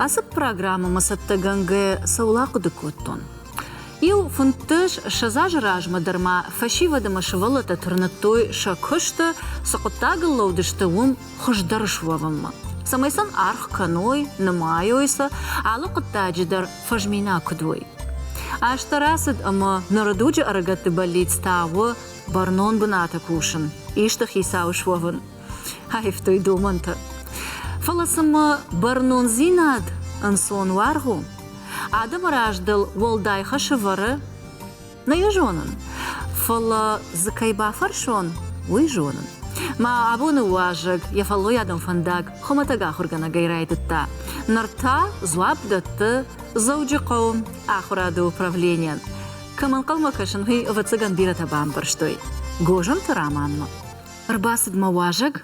Ацы программӕмӕ цӕттӕгӕнгӕ цӕуыл ахъуыды кодтон? Иу 15 ссӕдз азы размӕ дӕр ма фӕсивӕд ӕмӕ сывӕллӕттӕ тырныдтой сӕ куысты, цы хъуыддагыл лӕуд сты, уым хуыздӕр суӕвынмӕ. Цӕмӕй сын аргъ кӕной, нымайой сӕ, алы хъуыддаджы дӕр фӕзминаг куыд уой. Азтӕ рацыд ӕмӕ ныры дуджы ӕрыгӕтты бӕллиц та у бӕрнон бынаты кусын, исты хицау суӕвын. Аивтой домӕнтӕ. Фӕлӕ цымӕ бӕрнондзинад ӕнцон уаргъ у? Адӕмы раз дыл уӕлдай хӕс ӕвӕры? Нӕ йӕ зонын, фӕлӕ дзы кӕй бафӕрсон, уый зонын. Мӕ абоны уазӕг йӕ фӕллойадон фӕндаг хуымӕтӕг ахуыргӕнӕгӕй райдыдта. Ныр та дзуапп дӕтты Дзӕуджыхъӕуы ахуырады управленийӕн. Кӕм ӕнхъӕлмӕ кӕсын, уый, ӕвӕццӕгӕн, бирӕтӕ бамбӕрстой. Гозымты Раманмӕ. Ӕрбацыд мӕ уазӕг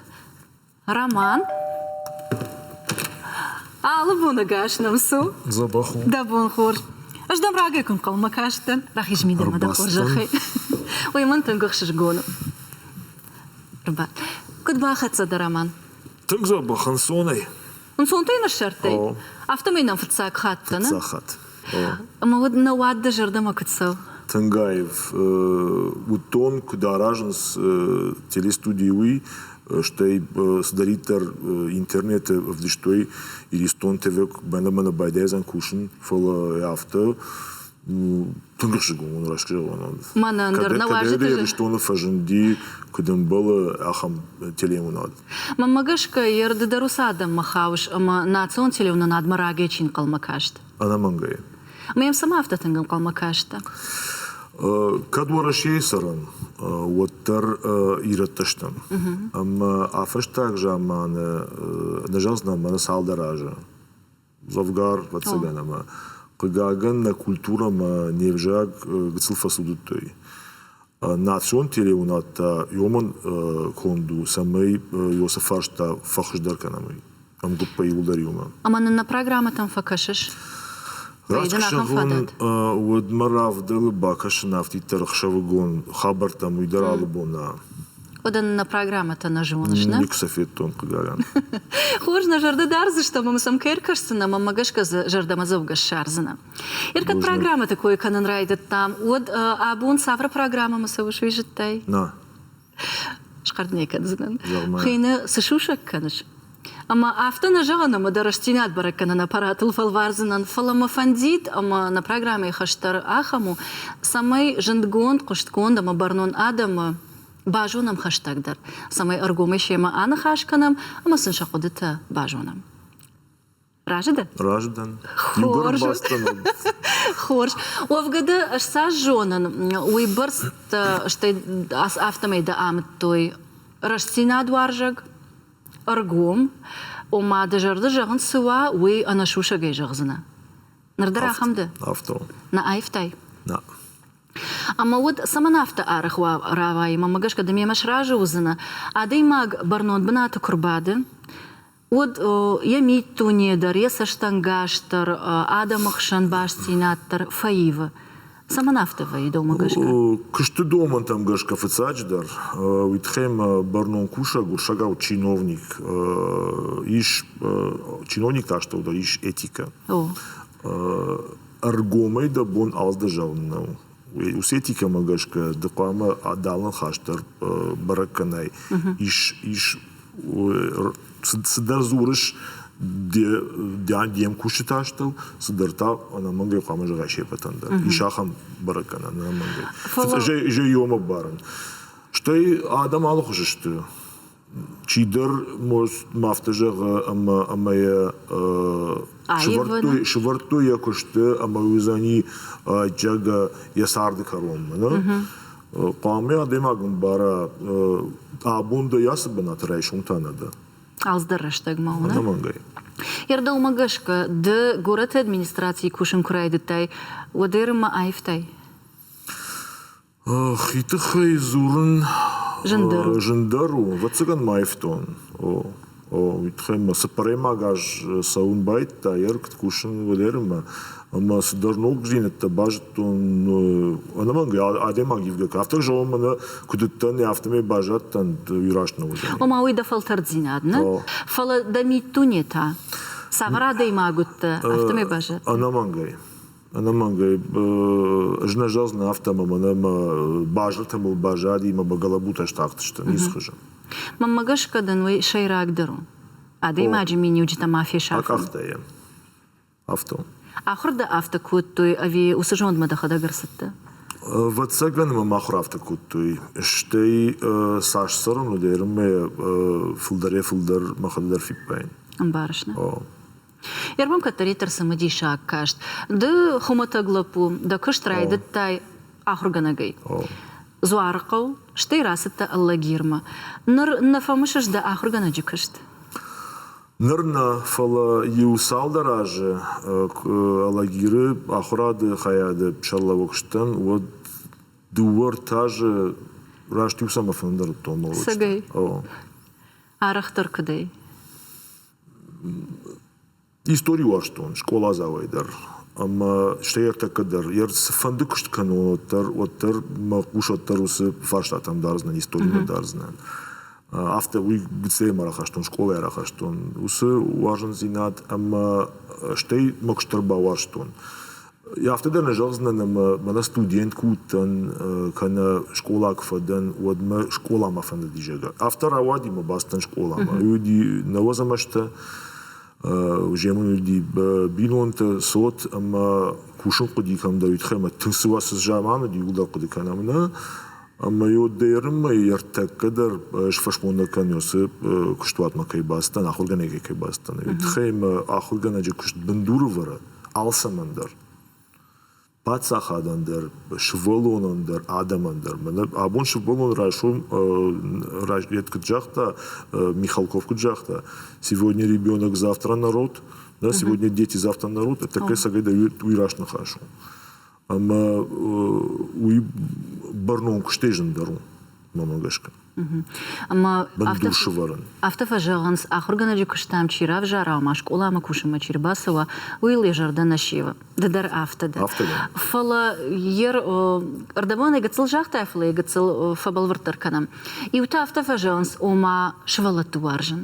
Роман. Алы бон ӕгас нӕм цу. Дзӕбӕх у. Дӕ бон хорз. Ӕз дӕм рагӕй куы нхъӕлмӕ кастӕн. Рахиз мидӕмӕ дӕ хорзӕхӕй. Уый мӕн тынг ӕхсызгон у. Ӕрбад. Куыд бахӕццӕ дӕ, Роман? Тынг дзӕбӕх, ӕнцонӕй. Ӕнцонтӕй нӕ ссардтай? Афтӕмӕй нӕм фыццаг хатт дӕ, Фыццаг хатт. Ӕмӕ уӕд нӕ уӕд дӕ зӕрдӕмӕ куыд цӕуы? Тынг аив. Уыдтон, куыд аразынц телестудийы уый, стӕй цыдӕриддӕр интернеты ӕвдыстой Иристон ТВ мӕнӕ-мӕнӕ байдайдзӕн кусын, фӕлӕ афтӕ тынг ӕхсызгон уын раст зӕгъон. Мӕнӕн дӕр нӕ уазджыты Ирыстоны фӕзынди, куыд ӕмбӕлы, ахӕм телеуынад. Мӕнмӕ гӕсгӕ, йе рды дӕр уыцы адӕммӕ хауыс ӕмӕ национ телеуынынадмӕ рагӕй чи нхъӕлмӕ каст? Ӕнӕмӕнгӕй. Ӕмӕ йӕм цӕмӕ афтӕ тынг ӕнхъӕлмӕ кастӕ? Кӕд Уӕрӕсейы цӕрӕм, уӕддӕр ирӕттӕ стӕм. Ӕмӕ а фӕстаг заманы, нӕ зӕгъдзынӕн, мӕнӕ цалдӕр азы, дзӕвгар, ӕвӕццӕгӕн, ӕмӕ хъыгагӕн нӕ культурӕмӕ не взаг гыццыл фӕцудыдтой. Национ телеуынад та уымӕн конд у, цӕмӕй уыцы фарста фӕхуыздӕр кӕнӕм, уый. Ӕмгуыппӕй иуылдӕр иумӕ. Ӕмӕ нын нӕ программӕтӕм фӕкӕсыс? Раст куы зӕгъон, уӕд мӕ равдӕлы бакӕсын афтиддӕр ӕхсӕвыгон хабӕрттӕм, уый дӕр алы бон нӕ. Уӕдӕ нын нӕ программӕтӕ нӕ зоныс, нӕ? Никуы сӕ федтон, хъыгагӕн. Хорз, нӕ зӕрдӕ дардзыстӕм ӕмӕ сӕм кӕй ӕркӕсдзынӕ, мӕнмӕ гӕсгӕ дзы зӕрдӕмӕдзӕугӕ ссардзынӕ. Ӕркӕд программӕты кой кӕнын райдыдтам, уӕд абон цавӕр программӕмӕ цӕуыс, уый зыдтай? Нӕ. Схъӕр не кӕндзынӕн. Хины цы сусӕг кӕныс? Ӕмӕ афтӕ нӕ зӕгъын, ӕмӕ дӕ рӕстдзинад бӕрӕггӕнӕн аппаратыл фӕлвардзынӕн, фӕлӕ мӕ фӕндид, ӕмӕ нӕ программӕйы хӕстӕр ахӕм у, цӕмӕй зындгонд, хъуыстгонд ӕмӕ бӕрнон адӕмы базонӕм хӕстӕгдӕр, цӕмӕй ӕргомӕй семӕ аныхас кӕнӕм ӕмӕ сын сӕ хъуыдытӕ базонӕм. Разы дӕ? Разы дӕн. Иугӕр бацыдтӕн. Хорз. Уӕвгӕ дӕ ӕз цас зонын, уыйбӕрц стӕй афтӕмӕй дӕ амыдтой рӕстдзинадуарзӕг, ӕргом, ома дӕ зӕрды зӕгъын цы уа, уый ӕнӕсусӕгӕй зӕгъдзынӕ. Ныр дӕр ахӕм дӕ? Афтӕ. Нӕ аивтай? Нӕ. Ӕмӕ уӕд цӕмӕн афтӕ арӕх рауайы, мӕнмӕ гӕсгӕ ды мемӕ сразы уыдзынӕ, адӕймаг бӕрнон бынаты куы рбады, уӕд йӕ миддуне дӕр, йӕ цӕстӕнгас дӕр, адӕмы хсӕн бастдзинад дӕр фӕивы. Цӕмӕн афтӕ вӕййы дӕумӕ гӕсгӕ? Куысты домӕнтӕм гӕсгӕ фыццаджыдӕр, уый тыххӕй мӕ бӕрнон кусӕг, уырыссагау чиновник, ис чиновникты астӕу дӕр ис этикӕ. Ӕргомӕй дӕ бон алцыдӕр зӕгъын нӕу. Уыцы этикӕмӕ гӕсгӕ ды хъуамӕ адӕлон хӕс дӕр бӕрӕг кӕнай. Ис, ис цыдӕр дзурыс де мкусджыты астӕу, цыдӕр та ӕнӕмӕнгӕй хъуамӕ зӕгъай се ппӕтӕн дӕр. Ис ахӕм бӕрӕггӕнӕн ӕнӕмӕнгӕй. Зӕй иомӕ барын. Стӕй адӕм алыхуызы сты. Чидӕр ма афтӕ зӕгъы, ӕмӕ ӕмӕ йӕ сывӕрдтой, сывӕрдтой йӕ куысты ӕмӕ уыдзӕни зӕгъгӕ йӕ царды кӕронмӕ. Нӕ? Хъуамӕ адӕймаг ӕмбара, абон дӕ ацы бынаты райсом та нӕ дӕ. Алцыдӕр рӕстӕгмӕ у, нӕ? Ӕнӕмӕнгӕй. Дӕумӕ гӕсгӕ, ды горӕты администрацийы кусын куы райдыдтай, уӕд ӕрымӕ аивтай? Хи тыххӕй дзурын зындӕр у. Зындӕр у. Ӕвӕццӕгӕн ма аивтон. О, о, уый тыххӕй мӕ цыппӕрӕймаг аз цӕуын байдыдта, йе ркт кусын уӕлӕрмӕ. Ӕмӕ цыдӕр ногдзинӕдтӕ базыдтон. Ӕнӕмӕнгӕй адӕймаг ивгӕ афтӕ зӕгъон мӕнӕ куыд уыдтӕн, афтӕмӕй баззадтӕн, уый раст нӕ уыдзӕни. Ома уый дӕ фӕлтӕрддзинад, нӕ? Фӕлӕ дӕ миддуне та? Цавӕр адӕймаг уыдтӕ, афтӕмӕй баззадтӕ? Ӕнӕмӕнгӕй. Ӕнӕмӕнгӕй. Ӕз нӕ зӕгъдзынӕн афтӕ, ӕмӕ мӕнӕ мӕ базыртӕ мыл базади ӕмӕ мӕ гӕлӕбутӕ стахтысты ницы хуызы. Мӕнмӕ гӕсгӕ дын уый сӕйрагдӕр у. Адӕймаджы миниуджытӕ ма фесафын. Акъахта йӕ. Афтӕ. Ахуыр дӕ афтӕ кодтой ӕви уыцы зондмӕ дӕхӕдӕг ӕрцыдтӕ? Ӕвӕццӕгӕн мӕм ахуыр афтӕ кодтой. Стӕй цас цӕрын уыд, ӕрмӕ фылдӕрӕй-фылдӕр мӕхӕдӕг дӕр фиппайын. Ӕмбарыс, нӕ? Ӕргом кӕддӕриддӕр цымыдисаг каст. Ды хуымӕтӕг лӕппу, дӕ куыст райдыдтай ахуыргӕнӕгӕй. Дзуарыхъӕу, стӕй рацыдтӕ Алагирмӕ. Ныр нӕ фӕмысыс дӕ ахуыргӕнӕджы куыст? Ныр нӕ, фӕлӕ иу цалдӕр азы Алагиры ахуырады хайады сӕргълӕууӕг сдӕн, уӕд дыууӕ-ӕртӕ азы раст иу цӕмӕ фӕндыр уыдтон мӕ Цӕгӕй? Арӕхдӕр куыдӕй? Истори уарзтон скъоладзауӕй дӕр ӕмӕ стӕй ӕртӕккӕ дӕр йӕ цыфӕнды куыст кӕнон, уӕддӕр, уӕддӕр мӕ хъус уӕддӕр уыцы фарстатӕм дардзынӕн, историмӕ дардзынӕн. Афтӕ уый гыццылӕй ма рахастон, скъолайӕ рахастон уыцы уарзондзинад ӕмӕ стӕй мӕ куыст дӕр бауарзтон. Афтӕ дӕр нӕ зӕгъдзынӕн, ӕмӕ мӕнӕ студент куы уыдтӕн кӕнӕ скъола куы фӕдӕн, уӕд мӕ скъоламӕ фӕндыди, зӕгъгӕ. Афтӕ рауади мӕ бацыдтӕн скъоламӕ. Уыди нӕуӕдзӕм азтӕ, Земын уыди бинонтӕ, цот ӕмӕ кусын хъуыди кӕмдӕр, уый тыххӕй ӕмӕ тынг цы заман уыди, ууыл дӕр хъуыды кӕнӕм нӕ. Ӕмӕ дӕрынмӕ ӕртӕккӕ дӕр сфӕсмон кӕнын, уыцы куыстуатмӕ кӕй бацыдтӕн, ахуыргӕнӕгӕй кӕй бацыдтӕн. Уый тыххӕй мӕ ахуыргӕнӕджы куыст бындуры вӕры алцӕмӕн дӕр. Паддзахадӕн дӕр, сывӕллонӕн дӕр, адӕмӕн дӕр. Мӕнӕ абон сывӕллон райсом, куыд загъта, Михалков куыд загъта, сегодня ребенок, завтра народ, да, сегодня дети, завтра народ, это такая сагайда уый раст ныхас у. Ӕмӕ уый бӕрнон куыстӕй зындӕр у, мӕнмӕ гӕсгӕ. Ӕмӕ афтӕ фӕзӕгъынц, ахуыргӕнӕджы куыстӕм чи равзара, ома скъоламӕ кусынмӕ чи рбацӕуа, уый йыл йӕ зӕрдӕ нӕ сивы. Ды дӕр афтӕ дӕ. Фӕлӕ йе рдӕбонӕй гыццыл загътай, фӕлӕ йӕ гыццыл фӕбӕлвырддӕр кӕнӕм. Иутӕ афтӕ фӕзӕгъынц, ома сывӕллӕтты уарзын.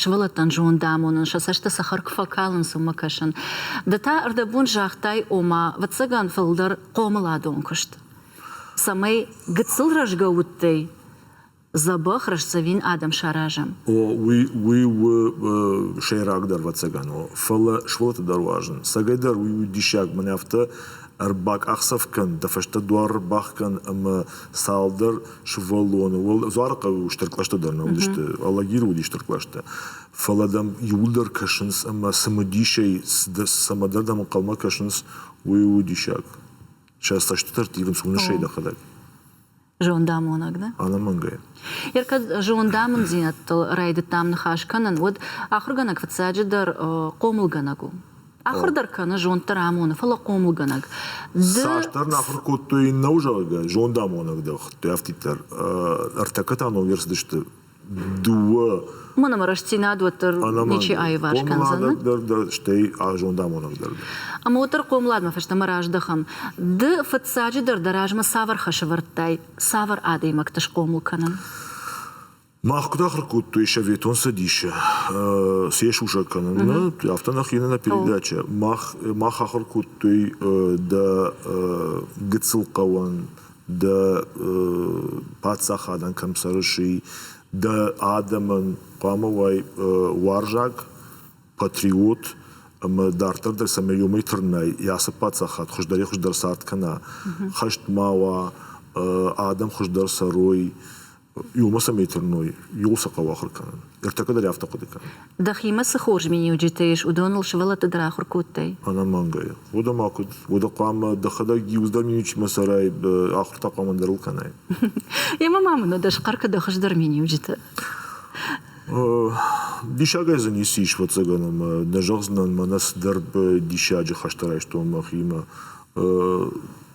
Сывӕллӕттӕн зонд амонын, сӕ цӕсты цӕхӕр куы фӕкалынц, уымӕ кӕсын. Ды та ӕрдӕбон загътай, ома, ӕвӕццӕгӕн, фылдӕр хъомыладон куыст. Цӕмӕй гыццыл рӕзгӕ удтӕй дзӕбӕх рӕстдзӕвин адӕм саразӕм. О, уый, уый у сӕйрагдӕр, ӕвӕццӕгӕн, о. Фӕлӕ сывӕллӕтты дӕр уарзын. Цӕгӕйдӕр уый у диссаг, мӕнӕ афтӕ ӕрбакъахдзӕф кӕн, дӕ фӕстӕ дуар ӕрбахгӕн ӕмӕ цалдӕр сывӕллоны, Дзуарыхъӕуы стыр кълӕстӕ дӕр нӕ уыдысты, Алагиры уыди стыр кълӕстӕ, фӕлӕ дӕм иууылдӕр кӕсынц ӕмӕ цымыдисӕй цӕмӕдӕр дӕм ӕнхъӕлмӕ кӕсынц, уый у диссаг. Сӕ цӕстытӕ ӕрттивынц, уыныс ӕй дӕхӕдӕг. Зондамонӕг, дӕ? Ӕнӕмӕнгӕй. Ер кӕд зондамындзинӕдтыл райдыдтам ныхас кӕнын, уӕд ахуыргӕнӕг фыццаджыдӕр хъомылгӕнӕг у. Ахуыр дӕр кӕны, зонд дӕр амоны, фӕлӕ хъомылгӕнӕг. Ды... Цасдӕр нӕ ахуыр кодтой нӕу, зӕгъгӕ, зондамонӕг дӕр хуыдтой афтиддӕр. Ӕртӕккӕ та ног ӕрцыдысты дыууӕ Уымӕн ӕмӕ рӕстдзинад уӕддӕр ничи аиварс кӕндзӕн. Хъомыладӕг дӕр, стӕй зондамонӕг дӕр. Ӕмӕ уӕддӕр хъомыладмӕ фӕстӕмӕ раздӕхӕм. Ды фыццаджыдӕр дӕ размӕ цавӕр хӕс ӕвӕрдтай, цавӕр адӕймӕгты схъомыл кӕнын? Мах куыд ахуыр кодтой Советон Цӕдисы се сусӕг кӕнын, афтӕ нӕхи нӕ передача. Мах, мах ахуыр кодтой дӕ гыццыл хъӕуӕн, дӕ паддзахадӕн кӕм цӕрыс, дӕ адӕмӕн хъуамӕ уай уарзаг, патриот ӕмӕ дарддӕр дӕр цӕмӕй уымӕй тырнай, ацы паддзахад хуыздӕрӕй-хуыздӕр цард кӕна, хӕст ма уа, адӕм хуыздӕр цӕрой, иумӕ цӕмӕй тырной, иуыл сӕ хъӕуы ахуыр кӕнын. Ӕртӕккӕ дӕр афтӕ хъуыды кӕнын. Дӕхимӕ цы хорз миниуджытӕ ис, уыдоныл сывӕллӕтты дӕр ахуыр кодтай? Ӕнӕмӕнгӕй. Уӕдӕ ма куыд? Уӕдӕ хъуамӕ дӕхӕдӕг иуздӕр миниуджытимӕ цӕрай, ахуыр та хъуамӕ ӕндӕрыл кӕнай. Емӕ ма мын уӕдӕ схъӕр кӕ дӕ хуыздӕр миниуджытӕ. Диссагӕй дзы ницы ис, ӕвӕццӕгӕн, ӕмӕ нӕ зӕгъдзынӕн, мӕнӕ цыдӕр диссаджы хӕстӕ райстон мӕхимӕ.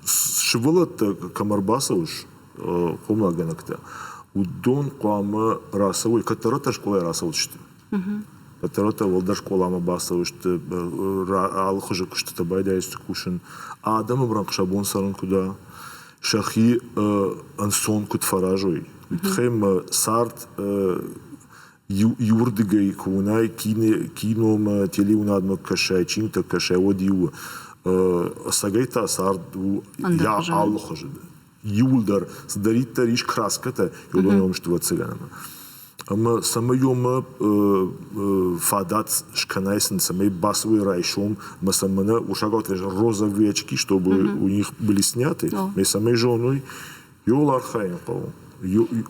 Сывӕллӕттӕ кӕм ӕрбацӕуыс, хъомылгӕнӕгтӕ, уыдон хъуамӕ рацӕуой, кӕддӕриддӕр скъолайӕ рацӕудзысты. Кӕддӕриддӕр уӕлдӕр скъоламӕ бацӕудзысты, алы хуызы куыстытӕ байдайдзысты кусын. Адӕмы рӕнхъ сӕ бон цӕрын куыд уа, сӕхи ӕнцон куыд фӕразой, уый тыххӕй мӕ цард. Иуырдыгӕй куы уынай киномӕ, телеуынадмӕ кӕсай, чингуытӕ кӕсай, уӕд иу ӕцӕгӕй та цард у алы хуызы. Иууылдӕр цыдӕриддӕр ис краскӕтӕ, уыдон ном сты ӕвӕццӕгӕн ӕмӕ. Ӕмӕ цӕмӕй уымӕ фадат скӕнай сын, цӕмӕй бацӕуой райсом, ӕмӕ сӕ мӕнӕ уырыссагау розовые очки, чтобы у них были сняты, ӕмӕ цӕмӕй зоной, Иуыл архайын хъӕуы.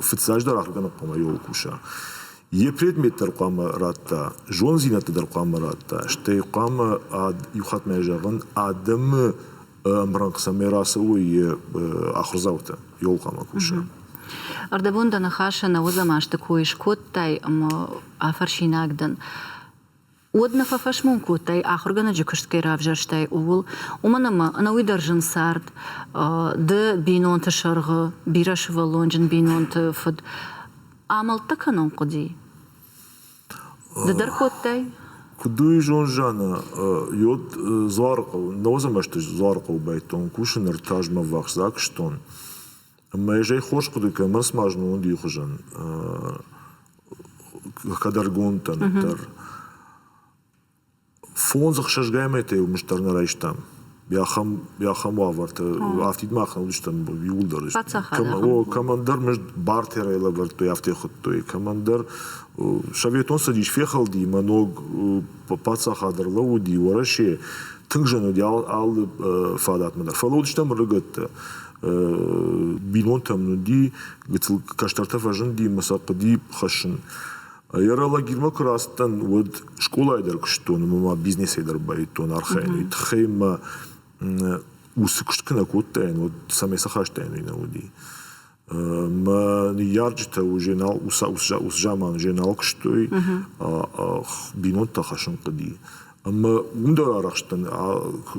Фыццаджыдӕр ахуыргӕнӕг хъуамӕ иуыл куса. Йӕ предмет дӕр хъуамӕ радта, зондзинӕдтӕ дӕр хъуамӕ радта, стӕй хъуамӕ, иу хатт ма зӕгъын, адӕмы ӕмрӕнхъ цӕмӕй рацӕуой йӕ ахуырдзаутӕ, иуыл хъуамӕ куса. Ӕрдӕбон дӕ ныхасы нӕуӕдзӕм азты кой скодтай ӕмӕ афӕрсинаг дӕн. Уӕд нӕ фӕфӕсмон кодтай, ахуыргӕнӕджы куыст кӕй равзӕрстай, ууыл, уымӕн ӕмӕ ӕнӕуый дӕр зын цард, ды бинонты сӕргъы, бирӕсывӕллонджын бинонты фыд. Амӕлттӕ кӕнын хъуыди? Ды дӕр кодтай? Куыд уый зон, Жанна, йод Дзуарыхъӕу, нӕуӕдзӕм азты Дзуарыхъӕуы байдтон кусын, ӕртӕ азмӕ ӕввахс дзаг стон. Ӕмӕ ӕз ӕй хорз хъуыды кӕнын, мӕн цыма знонд хуызӕн кӕдӕргондтӕн дӕр. Фондз-ӕхсӕзгай мӕйтӕ-иу мызд дӕр нӕ райстам. Ахӕм уавӕрты афтид мах нӕ уыдыстӕм иууылдӕр. Кӕмӕндӕр мызд бартерӕй лӕвӕрдтой, афтӕ хуыдтой. Кӕмӕндӕр Советон Цӕдис фехӕлди, мӕ ног паддзахад ӕрлӕууыди, Уӕрӕсе. Тынг зын уыди алы фадатмӕ дӕр. Фӕлӕ уыдыстӕм ӕрыгӕттӕ. Бинонтӕм уыди, гыццыл кӕстӕртӕ фӕзынди ӕмӕ сӕ хъуыди хӕссын. Лагермӕ куы рацыдтӕн, уӕд скъолайы дӕр куыстон ӕмӕ ма бизнесӕй дӕр баййӕфтон архайын. Уый тыххӕй мӕ уыцы куыст куы нӕ кодтаин, уӕд цӕмӕй сӕ хастаин, уый нӕ уыди. Мӕ ныййарджытӕ уже нал, уыцы заман уже нал куыстой, бинонтӕ хӕссын хъуыди. Ӕмӕ уым дӕр арӕхстӕн,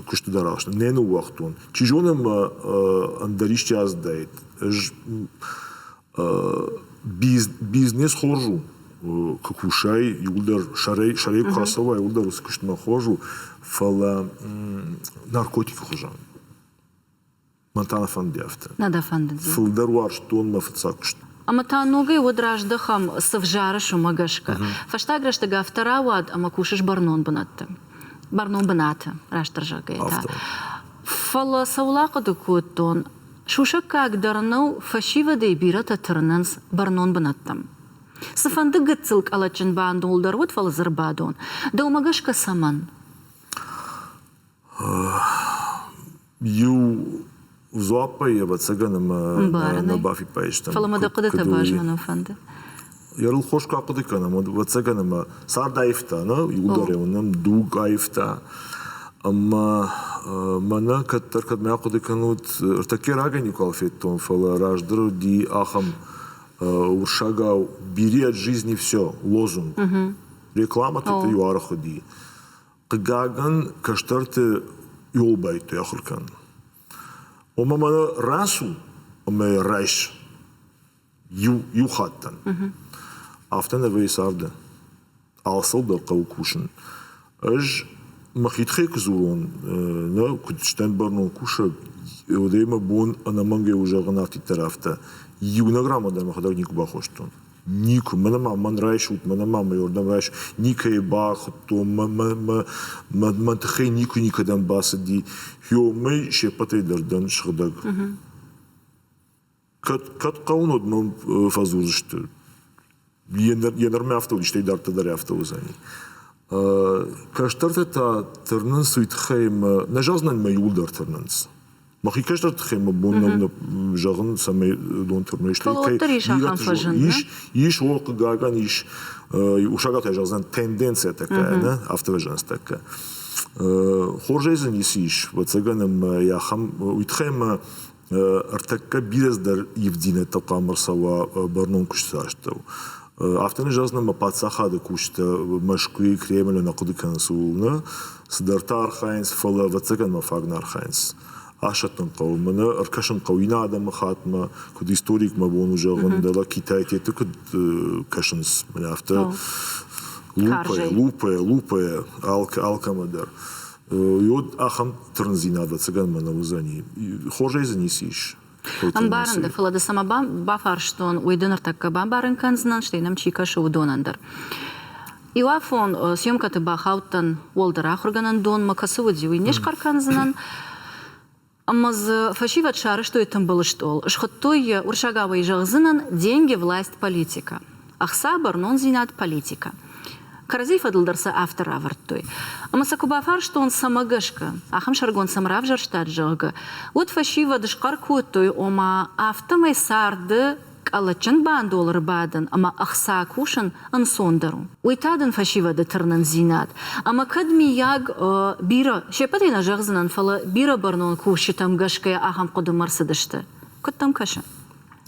куысты дӕр арӕхстӕн, нӕ ныууагътон. Чи зоны, мӕ ӕндӕр исты аздаид. Ӕз бизнес хорз у, куы кусай, иууылдӕр сӕрӕй, сӕрӕй куы ацӕуай, иууылдӕр уыцы куыстмӕ хорз у, фӕлӕ наркотикы хуызӕн. Мӕн та нӕ фӕнды афтӕ. Нӕ дӕ фӕндыди? Фылдӕр уарзтон мӕ фыццаг куыст. Ӕмӕ та ногӕй уӕд раздӕхӕм, цы взарыс, уымӕ гӕсгӕ. Фӕстаг рӕстӕг афтӕ рауад, ӕмӕ кусыс бӕрнон бынӕтты. Бӕрнон бынаты, растдӕр зӕгъгӕйӕ та. Фӕлӕ цӕуыл ахъуыды кодтон, сусӕггаг дӕр нӕу, фӕсивӕдӕй бирӕтӕ тырнынц бӕрнон бынӕттӕм. Цыфӕнды гыццыл къӕлӕтджын бандоныл дӕр уыд, фӕлӕ дзы ӕрбадон. Дӕумӕ гӕсгӕ цӕмӕн? Иу дзуаппӕй, ӕвӕццӕгӕн, ӕмӕ нӕ бафиппайдзыстӕм. Фӕлӕ мӕ дӕ хъуыдытӕ базонын фӕнды. Йӕ хорз куы ахъуыды кӕнӕм, уӕд, ӕвӕццӕгӕн, ӕмӕ цард аивта, нӕ? Иуылдӕр ӕй уынӕм, дуг аивта. Ӕмӕ мӕнӕ кӕддӕр кӕдмӕ ахъуыды кӕнут, ӕртӕккӕ рагӕй никуал федтон, фӕлӕ раздӕр уыди ахӕм уырыссагау «Бери от жизни все» лозунг. Рекламӕты иу арӕх уыди. Хъыгагӕн, кӕстӕрты иуыл байдыдтой ахуыр кӕнын. Ома мӕнӕ рацу ӕмӕ райс иу, иу хаттӕн. Афтӕ нӕ вӕййы царды. Алцӕуыл дӕр хъӕуы кусын. Ӕз мӕхи тыххӕй куы дзурон, нӕ, куыд сдӕн бӕрнон кусӕг, уӕдӕй мӕ бон ӕнӕмӕнгӕй у зӕгъын афтиддӕр афтӕ. Иунӕг рамӕ дӕр мӕхӕдӕг никуы бахостон. Никуы. Мӕнӕ ма мӕн райсут, мӕнӕ ма мӕ уырдӕм райс. Никӕйы бахуыдтон, мӕ, мӕ, мӕ, мӕ, мӕн тыххӕй никуы никӕдӕм бацыди. Ёмӕй се ппӕтӕй дӕр дӕн сыгъдӕг. Кӕд, кӕд хъӕуын, уӕд мӕм фӕдзурдзысты. Йӕ нырмӕ афтӕ уыди, стӕй дарддӕр дӕр афтӕ уыдзӕни. Кӕстӕртӕ та тырнынц уый тыххӕй ӕмӕ, нӕ зӕгъдзынӕн, мӕ иууылдӕр тырнынц. Мӕхи кӕстӕр тыххӕй мӕ бон нӕу зӕгъын, цӕмӕй дон тырной. Стӕй кӕй ис, ис, о, хъыгагӕн ис, усагатӕй зӕгъдзӕн тенденция такая, нӕ, автовӕзӕнц такая. Хорзӕй дзы ницы ис, ӕвӕццӕгӕн ӕмӕ ахӕм, уый тыххӕй ӕмӕ ӕртӕккӕ бирӕ цыдӕр ивддзинӕдтӕ хъуамӕ ӕрцӕуа бӕрнон куысты астӕу. Афтӕ нӕ зӕгъдзынӕн, ӕмӕ паддзахады кусджытӕ Мӕскуыйы, Кремлы нӕ хъуыды кӕнынц ууыл, нӕ. Цыдӕртӕ архайынц, фӕлӕ, ӕвӕццӕгӕн, мӕ фаг нӕ архайынц. Асӕттын хъӕуы, мӕнӕ ӕркӕсын хъӕуы иннӕ адӕмыхаттмӕ, куыд историк мӕ бон у зӕгъын, дӕлӕ китайтеты куыд кӕсынц, мӕнӕ афтӕ лупӕйӕ, лупӕйӕ, лупӕйӕ алкӕмӕ дӕр. Йод ахӕм тырндзинад, ӕвӕццӕгӕн, мӕ нӕ уыдзӕни. Хорзӕй дзы ницы ис. Ӕмбарын дӕ, фӕлӕ дӕ цӕмӕ бафарстон, уый дын ныртӕккӕ бамбарын кӕндзынӕн, стӕй нӕм чи кӕсы, уыдонӕн дӕр. Иуафон съемкӕты бахаудтӕн уӕлдӕр ахуыргӕнӕндонмӕ, кӕцы уыди, уый не схъӕр кӕндзынӕн. Ӕмӕ дзы фӕсивӕд сарӕзтой тымбыл стъол, схуыдтой йӕ, уырыссагау ӕй зӕгъдзынӕн, «Деньги, власть, политика». Ӕхца, бӕрнондзинад, политикӕ. Кӕрӕдзи фӕдыл дӕр сӕ афтӕ равӕрдтой. Ӕмӕ сӕ куы бафарстон, цӕмӕ гӕсгӕ, ахӕм сӕргонд сӕм равзӕрстат, зӕгъгӕ, уӕд фӕсивӕд схъӕр кодтой, ома афтӕмӕй царды къӕлӕтджын бандол ӕрбадын ӕмӕ ӕхца кусын ӕнцондӕр у. Уый та дын фӕсивӕды тырнындзинад. Ӕмӕ кӕд, миййаг, бирӕ, се ппӕтӕй нӕ зӕгъдзынӕн, фӕлӕ бирӕ бӕрнон кусджытӕм гӕсгӕ ахӕм хъуыдымӕ ӕрцыдысты. Куыд дӕм кӕсы?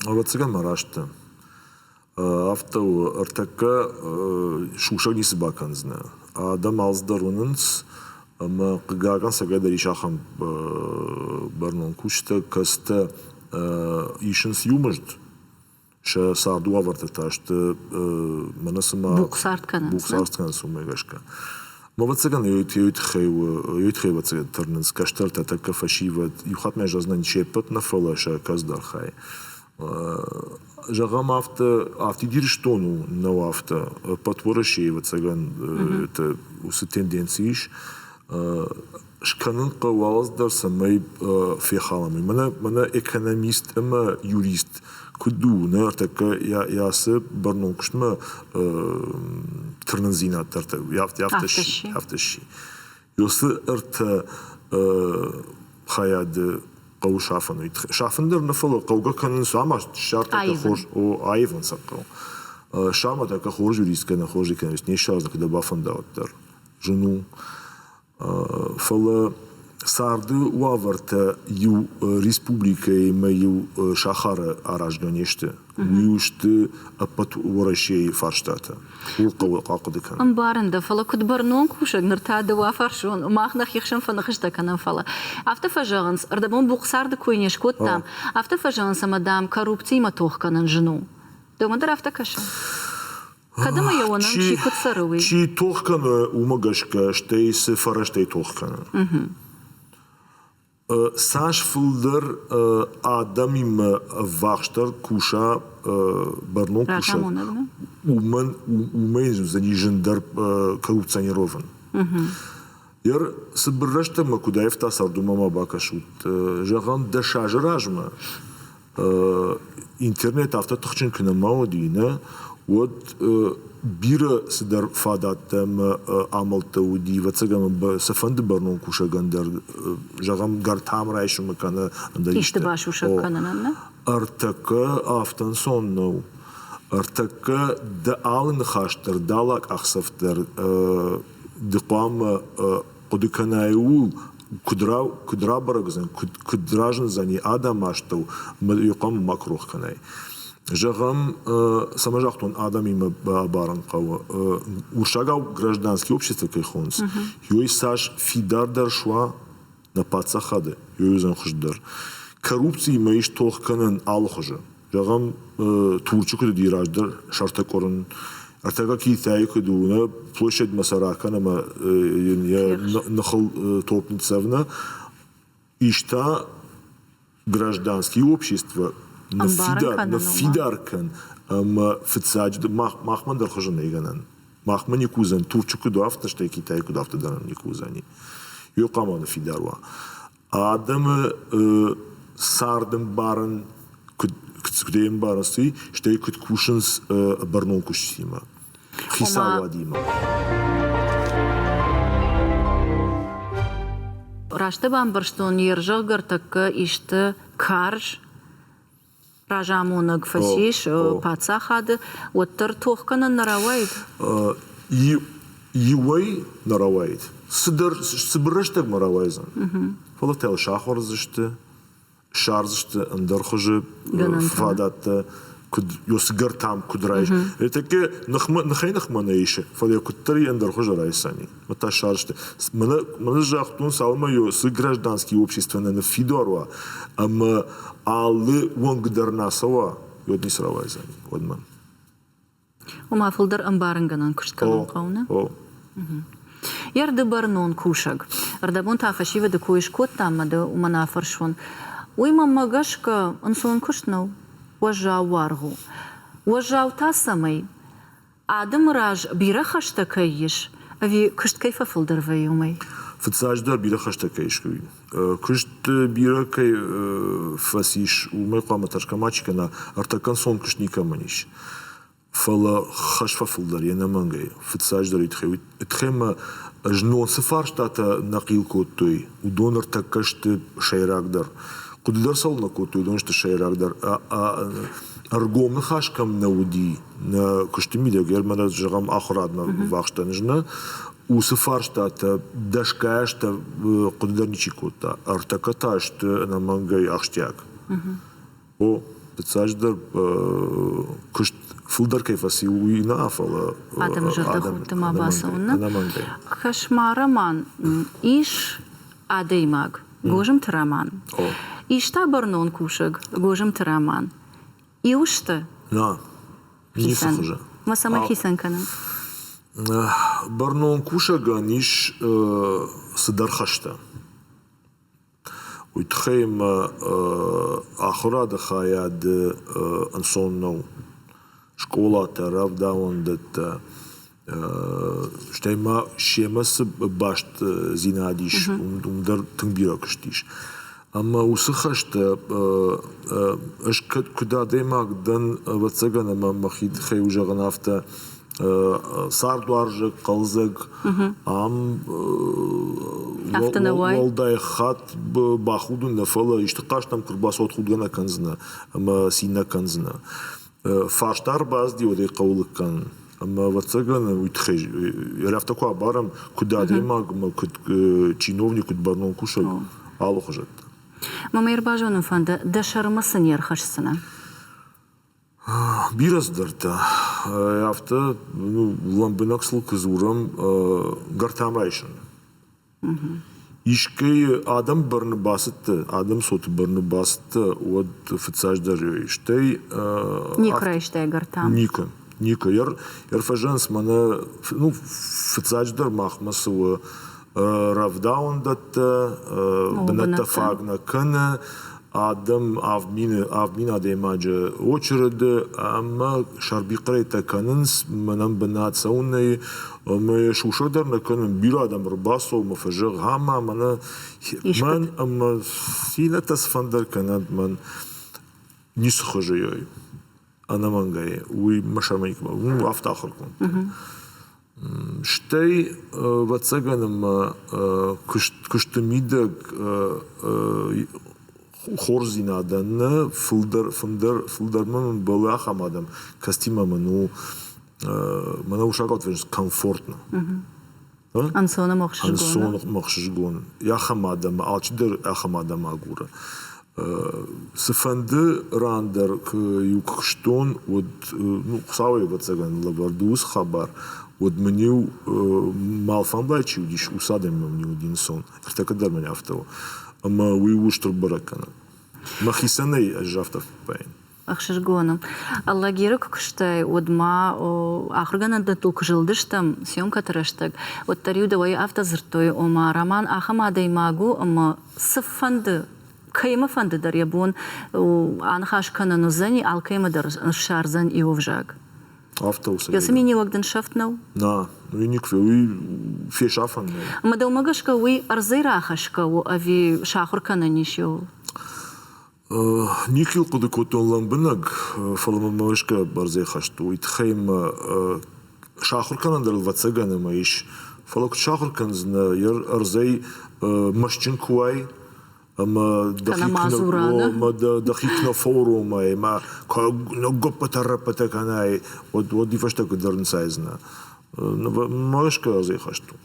Ӕвӕццӕгӕн ма раст дӕ. Афтӕ у, ӕртӕккӕ сусӕг ницы бакӕндзынӕ. Адӕм алцыдӕр уынынц, ӕмӕ хъыгагӕн цӕгӕйдӕр ис ахӕм бӕрнон кусджытӕ, кӕцытӕ исынц иу мызд, сӕ царды уавӕртӕ та сты мӕнӕ цыма бухъцард кӕнынц, бухъцард кӕнынц уымӕ гӕсгӕ. Ма ӕвӕццӕгӕн уый тыххӕй у, уый тыххӕй ӕвӕццӕгӕн тырнынц кӕстӕртӕ, тӕккӕ фӕсивӕд. Иу хатт ма зӕгъдзынӕн, се ппӕт нӕ, фӕлӕ сӕ кӕцыдӕр хай. Зӕгъӕм, афтӕ афтид Ирыстон у, нӕу афтӕ. Ӕппӕт Уӕрӕсейы, ӕвӕццӕгӕн, уыцы тенденци ис. Скӕнын хъӕуы алцыдӕр, цӕмӕй фехалӕм. Мӕнӕ, мӕнӕ экономист ӕмӕ юрист куыд у, нӕ ӕртӕккӕ йӕ ацы бӕрнон куыстмӕ тырнындзинад дӕр афтӕ сси. Уыцы ӕртӕ хайады хъӕуы сафын. Сафын дӕр нӕ, фӕлӕ хъӕугӕ кӕнынц ӕмӕ ссардта хорз, о, аивын сӕ хъӕуы. Сӕрмӕ тӕккӕ хорз юрист кӕнӕ хорз экономист не ссардзӕн, куы дӕ бафӕнда, уӕддӕр. Зын у. Фӕлӕ царды уавӕртӕ иу республикӕйы ӕмӕ иу сахары аразгӕ не сты. Уый сты ӕппӕт Уӕрӕсейы фарстатӕ. Ууыл хъӕуы ахъуыды кӕнын. Ӕмбарын дӕ, фӕлӕ куыд бӕрнон кусӕг, ныр та дӕу афарсон, мах нӕхи хсӕн фӕныхӕстӕ кӕнӕм, фӕлӕ афтӕ фӕзӕгъынц, ӕрдӕбон бухъцарды кой не скодтам, афтӕ фӕзӕгъынц, ӕмӕ, дам, коррупциимӕ тох кӕнын зын у. Дӕумӕ дӕр афтӕ кӕсы? Кӕд ӕмӕ йӕ уынӕм, чи куыд цӕры, уый? Чи тох кӕны, уымӕ гӕсгӕ, стӕй цы фӕрӕзтӕй тох кӕны. Цас фылдӕр адӕмимӕ ӕввахсдӕр куса бӕрнон кусӕг, уымӕн уымӕй уыдзӕни зындӕр коррупционирован. Ер цыбыр рӕстӕгмӕ куыд аивта цард, уымӕ ма бакӕсут. Зӕгъӕм, 10 азы размӕ интернет афтӕ тыхджын куы нӕма уыди, нӕ, уӕд бирӕ цыдӕр фадӕттӕ ӕмӕ амӕлттӕ уыди, ӕвӕццӕгӕн, цыфӕнды бӕрнон кусӕгӕн дӕр, зӕгъӕм, гӕртам райсынмӕ кӕнӕ ӕндӕр исты. Исты басусӕг кӕнынӕн, нӕ? Ӕртӕккӕ афтӕ ӕнцон нӕу. Ӕртӕккӕ дӕ алы ныхас дӕр, дӕ алы къахдзӕф дӕр ды хъуамӕ хъуыды кӕнай ууыл, куыд, куыд рабӕрӕг уыдзӕн, куыд, куыд разындзӕни адӕмы астӕу, ӕмӕ йӕ хъуамӕ ма рох кӕнай. Зӕгъӕм, цӕмӕ загътон, адӕмимӕ бабарын хъӕуы. Урсагау гражданский общество кӕй хонынц, уый цас фидардӕр суа нӕ паддзахады, уый уыдзӕн хуыздӕр. Коррупциимӕ ис тох кӕнӕн алы хуызы. Зӕгъӕм, Турчы куыд уыди раздӕр сӕртӕ къуырын, ӕртӕккӕ Китайы куыд у, нӕ площадьмӕ сӕ ракӕн ӕмӕ йын йӕ ныхыл топп ныццӕвна. Иста гражданский общество ныффидар кӕн ӕмӕ фыццаджы махмӕ дӕр хуызы нӕй гӕнӕн. Махмӕ никуы уыдзӕн, Турчы куыд у, афтӕ, стӕй Китайы куыд, афтӕ дӕр никуы уыдзӕни. Йё хъуамӕ ныффидар уа. Адӕмы цард ӕмбарын куыд куыд ӕмбарынц, уый, стӕй куыд кусынц бӕрнон куыстытимӕ, хицауадимӕ. Раст бамбӕрстон, йе рзӕгъгӕртӕккӕ исты карз разамонӕг фӕцис паддзахады, уӕддӕр тох кӕнӕн нӕ рауаид? Иуӕй нӕ рауаид. Цыдӕр цыбыр рӕстӕгмӕ рауайдзӕн. Фӕлӕ та сахуыр уыдзысты, ссардзысты ӕндӕр хуызы фадӕттӕ, куыд цы гӕртам куыд райс. Ӕртӕккӕ ныхӕй-ныхмӕ нӕ исы, фӕлӕ куыддӕр ӕндӕр хуызы райсӕни. Мӕ ссардзысты. Мӕнӕ загътон, цалынмӕ цы гражданский общество нӕ ныффидар уа, ӕмӕ алы уӕнг дӕр нӕ цӕуа, уӕд ницы рауайдзӕни, уӕдмӕ. Ома фылдӕр ӕмбарынгӕнӕн куыст кӕнын хъӕуы, нӕ? О. Йе рдыбӕрнон кусӕг. Ӕрдӕбон та фӕсивӕды кой скодтам ӕмӕ дӕ уымӕн афӕрсон. Уый, мӕнмӕ гӕсгӕ, ӕнцон куыст нӕу, уӕззау уаргъ у. Уӕззау та цӕмӕй? Адӕмы раз бирӕ хӕстӕ кӕй ис, ӕви куыст кӕй фӕфылдӕр вӕййы, уымӕй? Фыццаджыдӕр бирӕ хӕстӕ кӕй ис, уый. Куыст бирӕ кӕй фӕцис, уымӕй хъуамӕ тӕрсгӕ мачи кӕна, ӕртӕккӕ ӕнцон куыст никӕмӕн ис. Фӕлӕ хӕс фӕфылдӕр йе нӕмӕнгӕй, фыццаджыдӕр уый тыххӕй. Уый тыххӕй ӕмӕ знон цы фарстатӕ нӕ хъил кодтой, уыдон ӕртӕккӕ сты сӕйрагдӕр. Хъуыды дӕр цӕуылнӕ кодтой, уыдон сты сӕйрагдӕр. Ӕргом ныхас кӕм нӕ уыди, нӕ куысты мидӕг, ӕрмӕст, зӕгъӕм, ахуырадмӕ ввахсдӕр нӕ, уыцы фарстатӕ дӕсгай азтӕ хъуыды дӕр ничи кодта. Ӕртӕккӕ та сты ӕнӕмӕнгӕй ахсджиаг. О, фыццаджыдӕр куыст фылдӕр кӕй фӕци, уый нӕ, фӕлӕ адӕмы зӕрдӕхудты ма бацӕуын. Ӕнӕмӕнгӕй. Кӕс-ма, Роман, ис адӕймаг, Гозымты Роман. Ис та бӕрнон кусӕг, Гозымты Роман. Иу сты? Нӕ, ницы хуызы. Мӕ цӕмӕй хицӕн кӕнын? Бӕрнон кусӕгӕн ис цыдӕр хӕстӕ. Уый тыххӕй мӕ ахуырады хайады ӕнцон нӕу. Скъолатӕ, рӕвдауӕндӕттӕ, стӕй ма семӕ цы бастдзинад ис, уым дӕр тынг бирӕ куыст ис. Ӕмӕ уыцы хӕстӕ ӕз кӕд куыд адӕймаг дӕн, ӕвӕццӕгӕн, ӕмӕ мӕхи тыххӕй у зӕгъын афтӕ, цардуарзӕг, хъӕлдзӕг. Ам уӕлдай хатт бахудын нӕ, фӕлӕ исты хъазтӕм куы рбацӕуат, худгӕ нӕ кӕндзынӕ ӕмӕ цин нӕ кӕндзынӕ. Фарста ӕрбацыди, уӕд ӕй хъӕуы лыг кӕнын. Ӕмӕ, ӕвӕццӕгӕн, уый тыххӕй афтӕ куы абарӕм, куыд адӕймаг ӕмӕ куыд чиновник, куыд бӕрнон кусӕг, алыхуызӕттӕ. Мӕ мӕ ӕрбазонын фӕнды, дӕ сӕрмӕ цы не рхӕсдзынӕ? Бирӕ цыдӕртӕ. Афтӕ ну, лӕмбынӕг сыл куы дзурӕм, гӕртам райсын. Искӕй адӕм бӕрны бацыдтӕ, адӕм цоты бӕрны бацыдтӕ, уӕд фыццаджыдӕр стӕй Никуы райстай гӕртам? Никуы. Никуы. Ӕрфӕзӕнц мӕнӕ, ну, фыццаджыдӕр махмӕ цы у, рӕвдауӕндӕттӕ, бынӕттӕ фаг нӕ кӕны, адӕм 7000 адӕймаджы очереды ӕмӕ сӕрбихъуырӕйттӕ кӕнынц, мӕнӕн бынат цӕуын нӕй, ӕмӕ йӕ сусӕг дӕр нӕ кӕнын, бирӕ адӕм ӕрбацӕуы ӕмӕ фӕзӕгъы, ӕмӕ мӕнӕ мӕн ӕмӕ цинӕтӕ цыфӕндӕр кӕнӕнт, мӕн ницы хуызы ӕнӕмӕнгӕй уый мӕ сӕрмӕ никуы афтӕ ахуыргонд. Стӕй, ӕвӕццӕгӕн, ӕмӕ куысты мидӕг хорздзинадӕн нӕ фылдӕр, фылдӕр, фылдӕрмӕ мын бӕллы ахӕм адӕм, кӕцытимӕ мын у, мӕнӕ усагъд комфортно. Ӕнцон ӕмӕ ӕхсызгон. Ӕнцон ӕмӕ ӕхсызгон. Ахӕм адӕм, алчидӕр ахӕм адӕм агуры. Цыфӕнды ран дӕр иу куы куыстон, уӕд, ну, Хуыцауӕй ӕвӕццӕгӕн лӕвӕрд у уыцы хабар, уӕд мын-иу мӕ алфамблай чи уыдис, уыцы адӕмимӕ мын-иу уыди ӕнцон. Ӕртӕккӕ дӕр мын афтӕ у. Ӕмӕ уый у стыр бӕрӕггӕнӕн. Мӕхицӕн ӕй ӕз афтӕ фиппайын. Ӕхсызгон у. Алагиры куы куыстай, уӕд ма ахуыргӕнӕндӕттыл куы зылдыстӕм съемкӕты рӕстӕг, уӕддӕр-иу дӕуӕй афтӕ дзырдтой, ома Роман ахӕм адӕймаг у, ӕмӕ цыфӕнды кӕимӕ фӕнды дӕр йӕ бон аныхас кӕнын уыдзӕни, алкӕимӕ дӕр ссардзӕн иу ӕвзаг. Афтӕ у. Йӕ миниуӕг дын сӕфт нӕу? Нӕ, уый никуы, уый фесафӕн нӕй. Ӕмӕ дӕумӕ гӕсгӕ уый ӕрдзӕй рахӕсгӕ у ӕви сахуыр кӕнӕн ис иуыл? Никуы хъуыды кодтон лӕмбынӕг, фӕлӕ мӕ мӕсгӕ бӕрзӕй хӕст у. Уый тыххӕй мӕ сахуыр кӕнӕн дӕр ӕвӕццӕгӕн ӕмӕ ис. Фӕлӕ куыд сахуыр кӕндзынӕ, ӕрдзӕй мӕстджын куы уай, ӕмӕ дӕхи куы нӕ фӕуромай, ӕмӕ куы ныггуыппытӕ-рӕппытӕ кӕнай, уӕд уӕд фӕстӕ куыд ӕрынцайдзынӕ. Мӕсгӕ ӕрдзӕй хӕст у.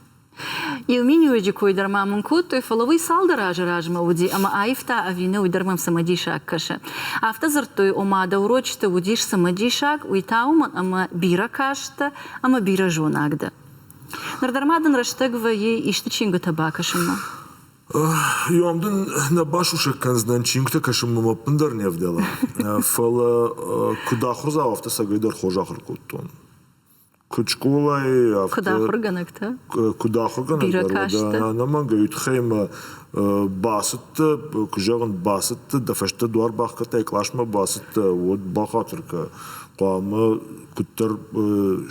Иу миниуӕджы кой дӕр ма мын кодтой, фӕлӕ уый цалдӕр азы размӕ уыди ӕмӕ аивта ӕви нӕ, уый дӕр мӕм цымыдисаг кӕсы. Афтӕ дзырдтой, ома дӕ урочыты уыдис цымыдисаг, уый та уымӕн, ӕмӕ бирӕ касттӕ ӕмӕ бирӕ зонаг дӕ. Ныр дӕр ма дын рӕстӕг вӕййы исты чингуытӕ бакӕсынмӕ? Иу дын нӕ басусӕг кӕндзынӕн, чингуытӕ кӕсынмӕ мӕ ӕппындӕр не вдӕлы. Фӕлӕ куыд ахуырдзау, афтӕ цӕгӕйдӕр хорз ахуыр кодтон. Куыд скъолайы, афтӕ. Куыд ахуыргӕнӕг та? Куыд ахуыргӕнӕг Бирӕ дӕр, касты. Ӕнӕмӕнгӕй уый тыххӕй ӕмӕ бацыдтӕ, куы зӕгъын, бацыдтӕ, дӕ фӕстӕ дуар бахгӕдтай, къласмӕ бацыдтӕ, уӕд бахатыр кӕ, хъуамӕ куыддӕр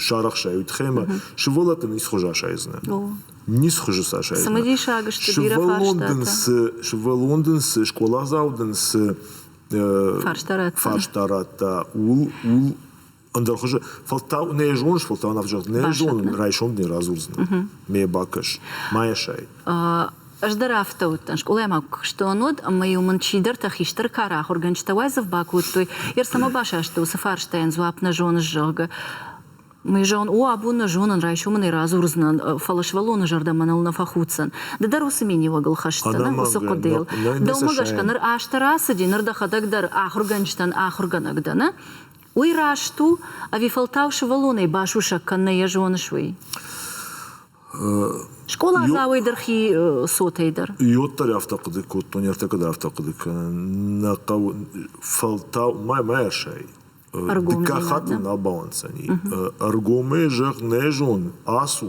сарӕхсай уый тыххӕй ӕмӕ сывӕллӕтты ницы хуызы асайдзынӕ. Ницы хуызы сӕ асайдзынӕ. Цымыдисаг сты бирӕ фарстатӕ. Сывӕллон дын цы, скъоладзау дын цы фарста радта, ууыл ӕндӕр хуызы фӕлтау нӕ зоныс, фӕлтау нӕ зӕгъ, нӕ зонын, райсом не радзурдзынӕн. Ме бакӕс, ма йӕ сай. Ӕз дӕр афтӕ уыдтӕн, скъолайы ма куы куыстон, уӕд, ӕмӕ-иу мын чидӕртӕ хистӕр кары ахуыргӕнджытӕ уайдзӕф бакодтой, йе рцӕмӕ басасты уыцы фарстайӕн дзуапп нӕ зоныс, зӕгъгӕ. Мый зӕгъын, о, абон нӕ зонын, райсом ын ӕй радзурдзынӕн, фӕлӕ сывӕллоны зӕрдӕ мӕныл нӕ фӕхуддзӕн. Ды дӕр уыцы миниуӕгыл хӕст дӕ, уыцы хъуыдыйыл. Дӕумӕ гӕсгӕ ныр азтӕ рацыди, ныр дӕхӕдӕг дӕр ахуыргӕнджытӕн ахуыргӕнӕг дӕ, нӕ? Уый раст у, ӕви фӕлтау сывӕллонӕй басусӕг кӕн, нӕ йӕ зоныс уый? Скъоладзауӕй дӕр хи цотӕй дӕр. Иоддӕр афтӕ хъуыды кодтон, ӕртӕккӕ дӕр афтӕ хъуыды кӕнын. Нӕ хъӕуы, фӕлтау ма ма ӕрсай. Дыккаг хатт нал бауӕнддзӕни. Ӕргомӕй зӕгъ, нӕ зон, ацу,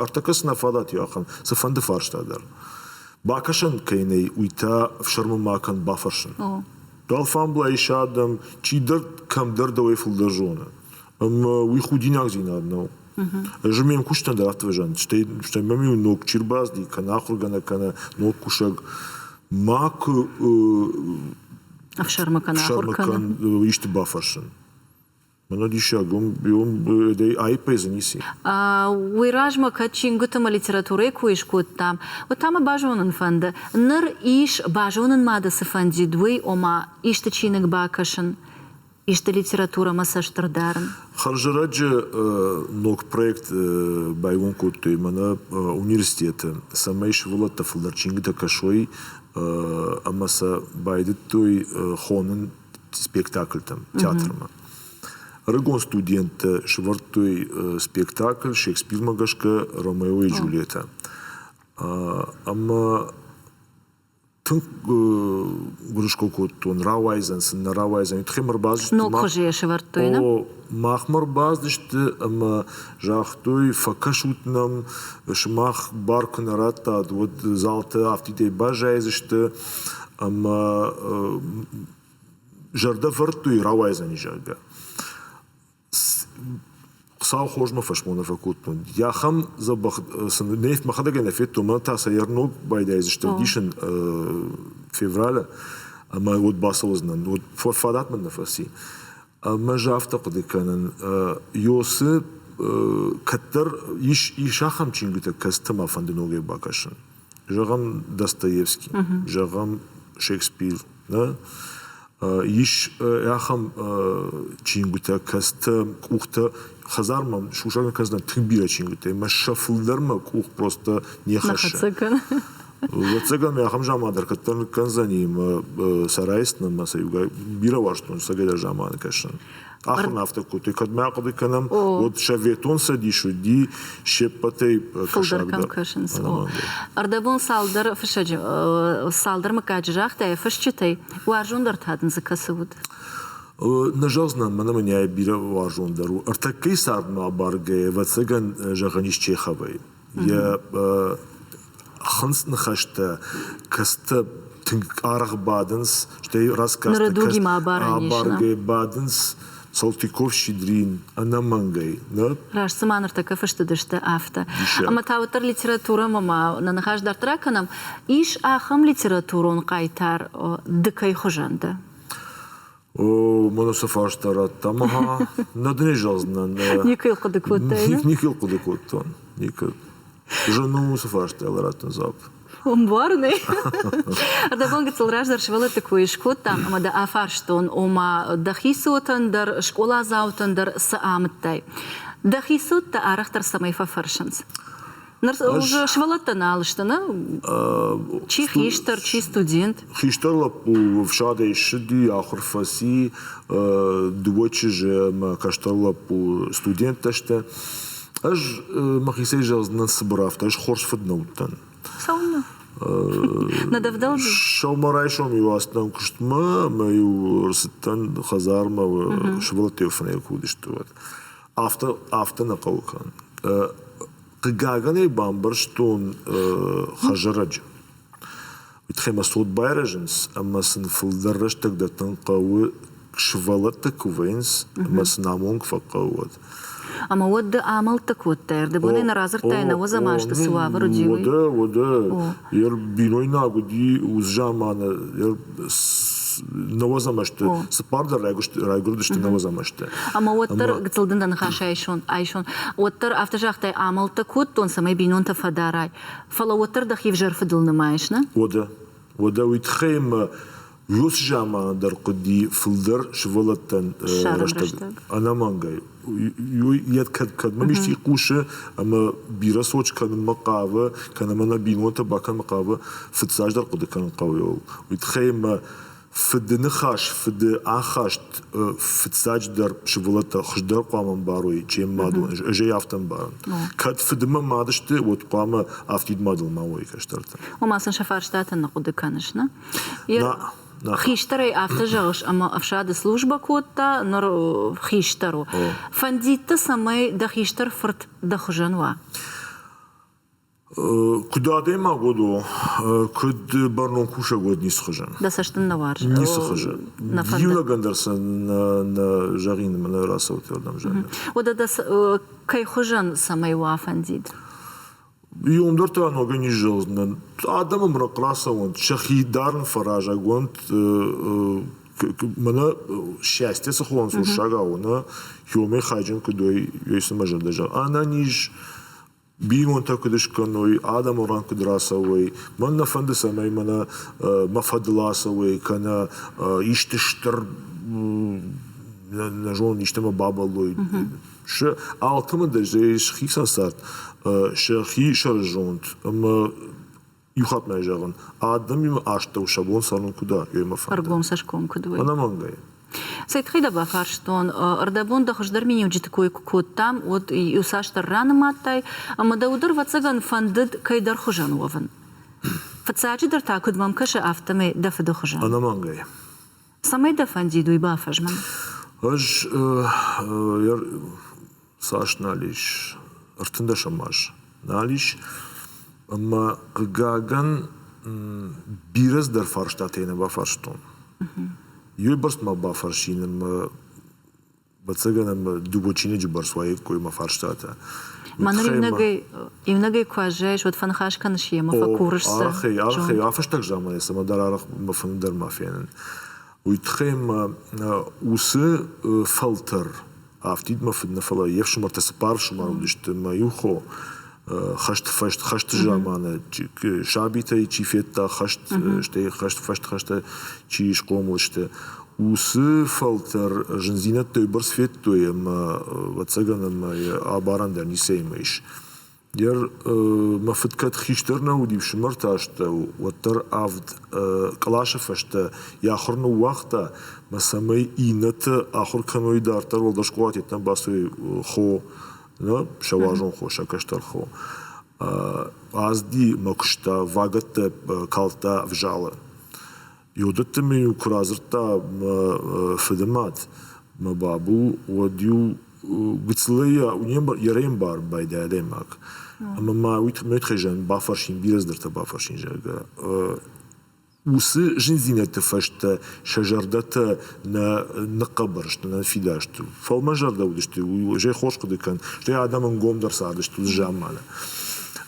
ӕртӕккӕ цы нӕ фадат и ахӕм, цыфӕнды фарста дӕр. Бакӕсӕн кӕй нӕй, уый та ӕфсӕрмы ма кӕн бафӕрсын. Алфамблай ис адӕм, чидӕр кӕмдӕр дӕуӕй фылдӕр зоны. Ӕмӕ уый худинагдзинад нӕу. Ӕз ме мкуыстӕн дӕр афтӕ зӕгъын, стӕй мӕм-иу ног чи рбацыди, кӕнӕ ахуыргӕнӕг, кӕнӕ ног кусӕг, макуы ӕфсӕрмы кӕн, ахуыр кӕн. Исты бафӕрсын. Мӕнӕ диссаг, уым аиппӕй дзы ницы. Уый размӕ кӕд чингуыты ӕмӕ литературӕйы кой скодтам, уӕд та мӕ базонын фӕнды, ныр ис, базонын ма дӕ цы фӕндид, уый, ома исты чиныг бакӕсын, исты литературӕмӕ цӕст ӕрдарын? Хӕрзӕрӕджы ног проект байгом кодтой мӕнӕ университеты, цӕмӕй сывӕллӕттӕ фылдӕр чингуытӕ кӕсой ӕмӕ сӕ байдыдтой хонын спектакльтӕм, театрмӕ. Ӕрыгон студенттӕ сӕвӕрдтой спектакль Шекспирмӕ гӕсгӕ Ромео и Джульетта. Ӕмӕ тынг гуырысхо кодтон, рауайдзӕн сын, нӕ рауайдзӕн. Уый тыххӕй мӕ ӕрбацыдысты. Ног хуызы йӕ сӕвӕрдтой, нӕ? О, махмӕ ӕрбацыдысты ӕмӕ загътой, фӕкӕсут нӕм, сымах бар куы нӕ раттат, уӕд залтӕ афтидӕй баззайдзысты ӕмӕ зӕрдӕ вӕрдтой, рауайдзӕни, зӕгъгӕ. Хуыцау хорзмӕ фӕсмон фӕкодтон. Ахӕм дзӕбӕх сын мӕхӕдӕг нӕ федтон, мӕн та сӕ ног байдайдзысты ӕвдисын февралы, ӕмӕ уӕд бацӕудзынӕн. Уӕд фадат мын нӕ фӕци. Ӕмӕ ӕз афтӕ хъуыды кӕнын, Йосы кӕддӕр ис, ис ахӕм чингуытӕ, кӕцыты мӕ фӕнды ногӕй бакӕсын. Зӕгъӕм, Достоевский, зӕгъӕм, Шекспир. Нӕ? Ис ахӕм чингуытӕ, кӕцытӕ къухтӕ хӕдзармӕ сусӕг кӕндзынӕн тынг бирӕ чингуытӕ, ӕмӕ сӕ фылдӕрмӕ къух просто не хӕссы. Ӕвӕццӕгӕн мӕ ахӕм заман дӕр кӕддӕр ныккӕндзӕни ӕмӕ сӕ райсдзынӕн ӕмӕ сӕ иугай бирӕ уарзтон сӕгӕй заманы кӕсын. Ахуыр афтӕ кодтой. Кӕд мӕ хъуыды кӕнӕм, уӕд Советон Цӕдис уыди се ппӕтӕй Фылдӕр кӕм кӕсынц. Ӕрдӕбон цалдӕр фыссӕджы, цалдӕр мыггаджы загътай фысджытӕй, уарзондӕр та дын дзы кӕцы уыд? Нӕ зӕгъдзынӕн, мӕнӕ мын бирӕ уарзондӕр у. Ӕртӕккӕйы цардмӕ абаргӕйӕ, ӕвӕццӕгӕн, зӕгъӕн ис Чеховӕй. Йӕ хынц ныхӕстӕ, кӕцытӕ тынг аргъ бадынц, стӕй расказтӕ Ныры дугимӕ абарӕн ис, абаргӕ бадынц Салтыков-Щедрин ӕнӕмӕнгӕй, нӕ? Раст цыма ныртӕккӕ фыст уыдысты, афтӕ. Ӕмӕ та уӕддӕр литературӕмӕ ма нӕ ныхас дарддӕр акӕнӕм. Ис ахӕм литературон хъайтар, ды кӕй хуызӕн дӕ? О, мӕнӕ цы фарста радтам, ага, нӕ дын ӕй зӕгъдзынӕн. Никуы хъуыды кодтай, нӕ? Никуы хъуыды кодтон, никуы. Зын у уыцы фарстайыл раттын дзуапп. Ӕмбарын ӕй. Ӕрдӕбон гыццыл раздӕр сывӕллӕтты кой скодтам ӕмӕ дӕ афарстон, ома дӕхи цотӕн дӕр, скъоладзаутӕн дӕр цы амыдтай. Дӕхи цот дӕ арӕхдӕр цӕмӕй фӕфӕрсынц? Ныр уже сывӕллӕттӕ нал сты, нӕ? Чи хистӕр, чи студент? Хистӕр лӕппу ӕфсадӕй ссыди, ахуыр фӕци, дыууӕ чызджы ӕмӕ кӕстӕр лӕппу студенттӕ сты. Ӕз мӕхицӕй зӕгъдзынӕн цыбыр афтӕ, ӕз хорз фыд нӕ уыдтӕн. Цӕуылнӕ? Нӕ дӕ вдӕлди? Сӕумӕрайсом-иу ацыдтӕн куыстмӕ ӕмӕ-иу ӕрцыдтӕн хӕдзармӕ, сывӕллӕттӕ-иу фынӕй куы уыдысты, уӕд. Афтӕ, афтӕ нӕ хъӕуы кӕнын. Хъыгагӕн ӕй бамбӕрстон хӕрзӕрӕджы. Уый тыххӕй мӕ цот байрӕзынц ӕмӕ сын фылдӕр рӕстӕг дӕттын хъӕуы, сывӕллӕттӕ куы вӕййынц ӕмӕ сын амонг фӕхъӕуы, уӕд. Ӕмӕ уӕд ды амӕлттӕ кодтай, ӕрдӕбонӕй нӕ радзырдтай, нӕуӕдзӕм азты цы уавӕр уыди, уый? Уӕдӕ, уӕдӕ, йе бинойнаг уыди уыцы заманы, нӕуӕдзӕм азты, цыппар дӕр райгуырдысты нӕуӕдзӕм азты. Ӕмӕ уӕддӕр гыццыл дын дӕ ныхас айсон, айсон. Уӕддӕр афтӕ загътай, амӕлттӕ кодтон, цӕмӕй бинонтӕ фӕдарай. Фӕлӕ уӕддӕр дӕхи ӕвзӕр фыдыл нымайыс, нӕ? Уӕдӕ, уӕдӕ уый тыххӕй мӕ уыцы заманы дӕр хъуыди фылдӕр сывӕллӕттӕн рӕстӕг. Ӕнӕмӕнгӕй. Йӕ кӕд, кӕд мӕм исчи хъусы ӕмӕ бирӕ цот кӕнынмӕ хъавы, кӕнӕ мӕ нӕ бинонтӕ бакӕнынмӕ хъавы, фыццаджыдӕр хъуыды кӕнын хъӕуы уый тыххӕй мӕ фыды ныхас, фыды ахаст фыццаджыдӕр сывӕллӕттӕ хуыздӕр хъуамӕ ӕмбарой, чем мадон. Ӕз ӕй афтӕ ӕмбарын. Кӕд фыдымӕ мад сты, уӕд хъуамӕ афтид мадыл ма уой кӕстӕртӕ. Ома сын сӕ фарстатӕ ныхъхъуыды кӕныс, нӕ? Хистӕрӕй афтӕ зӕгъыс, ӕмӕ ӕфсады службӕ кодта, ныр хистӕр у. Фӕндид дӕ, цӕмӕй дӕ хистӕр фырт дӕ хуызӕн уа? Куыд адӕймаг уыд, куыд бӕрнон кусӕг уыд, ницы хуызӕн. Дӕ цӕст ын нӕ уарзы? Ницы хуызы. Иунӕгӕн дӕр сӕ нӕ зӕгъин ӕмӕ нӕ рацӕут уырдӕм, зӕгъгӕ. Уӕдӕ дӕ кӕй хуызӕн цӕмӕй уа фӕндид? Иом дӕр та ногӕй низзӕлдзынӕн. Адӕмы мрӕхъ рацӕуӕнт, сӕхи дарын фӕразӕг уӕнт, мӕнӕ счастье цы хонынц уырыссагау, нӕ хиомӕй хайджын куыд уой, уый цы мӕ зӕрдӕ зӕгъы. Ӕнӕниз, бинонтӕ куыд скӕной, адӕмы ран куыд рацӕуой. Мӕн нӕ фӕнды, цӕмӕй мӕнӕ мӕ фӕдыл ацӕуой, кӕнӕ исты стыр нӕ зонын, истӕмӕ бабӕллой. Сӕ алкӕмӕн дӕр ис хицӕн цард, сӕхи сӕрызонд ӕмӕ иу хатт ма зӕгъын, адӕмимӕ астӕу сӕ бон цӕрын куыд у, уый фӕнды. Ӕргом цӕсгом куыд уой. Ӕнӕмӕнгӕй. Цӕй тыххӕй дӕ бафарстон, ӕрдӕбон дӕ хуыздӕр миниуджыты кой куы кодтам, уӕд иуцасдӕр ранымадтай, ӕмӕ дӕ уыдӕр, ӕвӕццӕгӕн, фӕндыд кӕйдӕр хуызӕн уӕвын. Фыццаджыдӕр та, куыд мӕм кӕсы, афтӕмӕй дӕ фыды хуызӕн. Ӕнӕмӕнгӕй. Цӕмӕй дӕ фӕндид уый бафӕзмын? Ӕз цас нал ис, ӕртындӕсӕм аз нал ис, ӕмӕ хъыгагӕн бирӕ цыдӕр фарстатӕй нӕ бафарстон. Иуӕй бӕрц ма бафӕрсин ӕмӕ ӕвӕццӕгӕн ӕмӕ дыууӕ чиныджы бӕрц уаиккой мӕ фарстатӕ. Мӕныр иунӕгӕй, иунӕгӕй куы аззайыс, уӕд фӕныхас кӕныс йемӕ, фӕкурыс дзы. Арӕхӕй, арӕхӕй, афӕстаг заманы цӕмӕдӕр арӕх мӕ фыны дӕр ма фенын. Уый тыххӕй мӕ уыцы фӕлтӕр афтид мӕ фыд нӕ, фӕлӕ йе фсымӕртӕ цыппар ӕфсымӕр уыдысты, мӕ иу хо хӕсты фӕст, хӕсты заманы сабитӕй чи федта хӕст, стӕй хӕст фӕстхӕсты чи схъомыл сты, уыцы фӕлтӕр зындзинӕдтӕ уыйбӕрц федтой, ӕмӕ, ӕвӕццӕгӕн, ӕмӕ абарӕн дӕр ницӕимӕ ис. Йер мӕ фыд кӕд хистӕр нӕ уыди фсымӕрты астӕу, уӕддӕр авд къласы фӕстӕ йӕ ахуыр ныууагъта, мӕ цӕмӕй иннӕты ахуыр кӕной дарддӕр уӕлдӕр скъолаты йеддӕм бацыд хо, нӕ, сӕ уарзон хо, сӕ кӕстӕр хо. Азди мӕ куыста, вагӕттӕ калдта ӕвзалы. Йодӕтты мын-иу куы радзырдта мӕ фыдымад, мӕ бабу, уӕд-иу гыццылӕй йӕ ӕмбарын байдайы адӕймаг. Ӕмӕ ма уый тыххӕй бафӕрсин, бирӕ цыдӕртӕ бафӕрсин, зӕгъгӕ. Уыцы зындзинӕдты фӕстӕ сӕ зӕрдӕтӕ нӕ ныхъхъӕбӕр сты, нӕ фидар сты. Фӕлмӕнзӕрдӕ уыдысты, уый ӕз хорз хъуыды кӕнын. Стӕй адӕм ӕнгомдӕр цардысты уыцы заманы.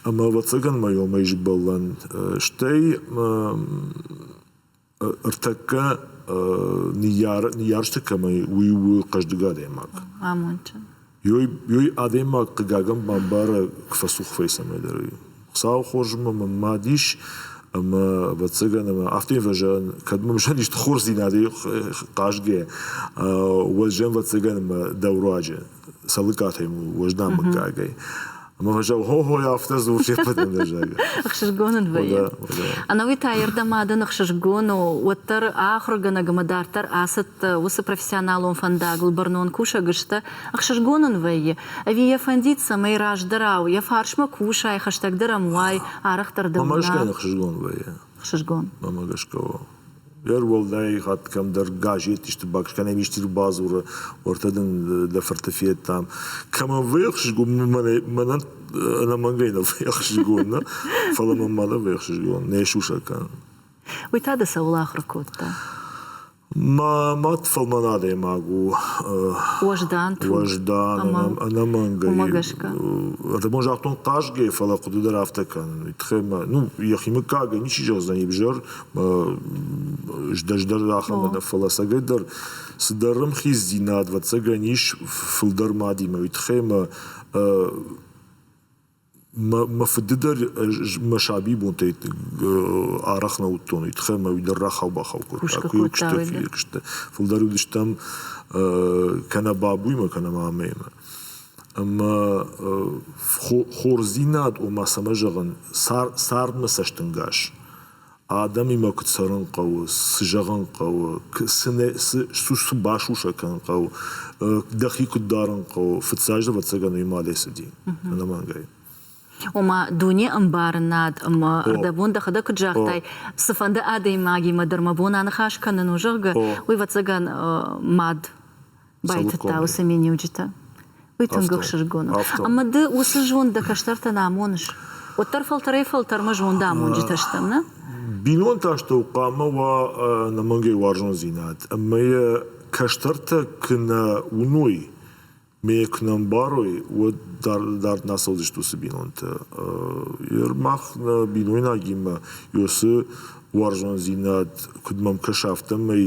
Ӕмӕ ӕвӕццӕгӕн мӕ ёмӕ ис бӕллӕн. Стӕй ӕртӕккӕ ныййарджыты кӕмӕй уый у хъӕздыг адӕймаг. Амондджын. Ёй адӕймаг хъыгагӕн бамбары, куы фӕцух вӕййы цӕмӕйдӕр, уый. Хуыцау хорз ӕмӕ мӕм мад ис, ӕмӕ ӕвӕццӕгӕн ӕмӕ афтӕ ӕвӕзӕн, кӕд мӕм зӕн исты хорздзинадӕй хъазгӕ, уӕд зӕн ӕвӕццӕгӕн ӕмӕ дӕу руаджы. Цӕлыккатӕй уӕздан мыггагӕй. Ӕмӕ фӕзӕгъ, хо-хой, афтӕ дзур се ппӕтӕн дӕр, зӕгъгӕ. Ӕхсызгон ын вӕййы. Ӕнӕуи та йе рдӕмадӕн ӕхсызгон у, уӕддӕр ахуыргӕнӕг ӕмӕ дарддӕр ацыдтӕ уыцы профессионалон фӕндагыл бӕрнон кусӕг сты. Ӕхсызгон ын вӕййы, ӕви йӕ фӕндид, цӕмӕй раздӕрау йӕ фарсмӕ кусай, хӕстӕгдӕр ӕм уай, арӕхдӕр дӕ уына? Мӕ гӕсгӕ ӕхсызгон вӕййы. Ӕхсызгон. Мӕ гӕсгӕ у. Ӕр уӕлдай хатт кӕмдӕр газет исты бакӕс, кӕнӕ исты бадзуры, уӕртӕ дын дӕ фырты федтам. Кӕмӕн вӕййы ӕхсызгон, мӕнӕн ӕнӕмӕнгӕй нӕ вӕййы ӕхсызгон, нӕ, фӕлӕ мӕн ма нӕ вӕййы ӕхсызгон, нӕ сусӕг кӕнын. Уый та дӕ цӕуыл ахуыр кодта? Мӕ мад фӕлмӕн адӕймаг у. Уӕздан туг. Уӕздан, ӕнӕмӕнгӕй. Уымӕ гӕсгӕ. Ӕрдӕбон загътон хъазгӕ, фӕлӕ хъуыды дӕр афтӕ кӕнын. Тыххӕй мӕ, ну, йӕхи мыггагӕй ничи зӕгъдзӕни ӕвзӕр, ӕз дӕр ахӕм нӕ, фӕлӕ ӕцӕгӕй дӕр цыдӕр ӕмхиздзинад, ӕвӕццӕгӕн, ис фылдӕр мадимӕ. Уый тыххӕй мӕ Мӕ фыды дӕр мӕ сабибонтӕй арӕх нӕ уыдтон, уый тыххӕй мӕ уый дӕр рахау-бахау кодта. Куы куысты фылдӕр уыдыстӕм кӕнӕ бабуимӕ, кӕнӕ мамӕимӕ. Ӕмӕ хорздзинад, ома цӕмӕ зӕгъын, цардмӕ цӕстӕнгас. Адӕмимӕ куыд цӕрын хъӕуы, цы зӕгъын хъӕуы, цы, цы, цы басусӕг кӕнын хъӕуы, дӕхи куыд дарын хъӕуы, фыццаджы, ӕвӕццӕгӕн, уый мадӕй цыди, ӕнӕмӕнгӕй. Ома дуне ӕмбарынад ӕмӕ ӕрдӕбон дӕхӕдӕг куыд загътай, цыфӕнды адӕймагимӕ дӕр мӕ бон аныхас кӕнын у, зӕгъгӕ, уый, ӕвӕццӕгӕн, мад байтыдта уыцы миниуджытӕ. Уый тынг ӕхсызгон у. Ӕмӕ ды уыцы зонд дӕ кӕстӕртӕн амоныс? Уӕддӕр фӕлтӕрӕй-фӕлтӕрмӕ зондамонджытӕ стӕм, нӕ? Бинонты астӕу хъуамӕ уа ӕнӕмӕнгӕй уарзондзинад. Ӕмӕ йӕ кӕстӕртӕ куы нӕ уыной, ме куы нӕ ӕмбарой, уӕд дард нӕ ацӕудзысты уыцы бинонтӕ. Мах нӕ бинойнагимӕ уыцы уарзондзинад, куыд мӕм кӕсы, афтӕмӕй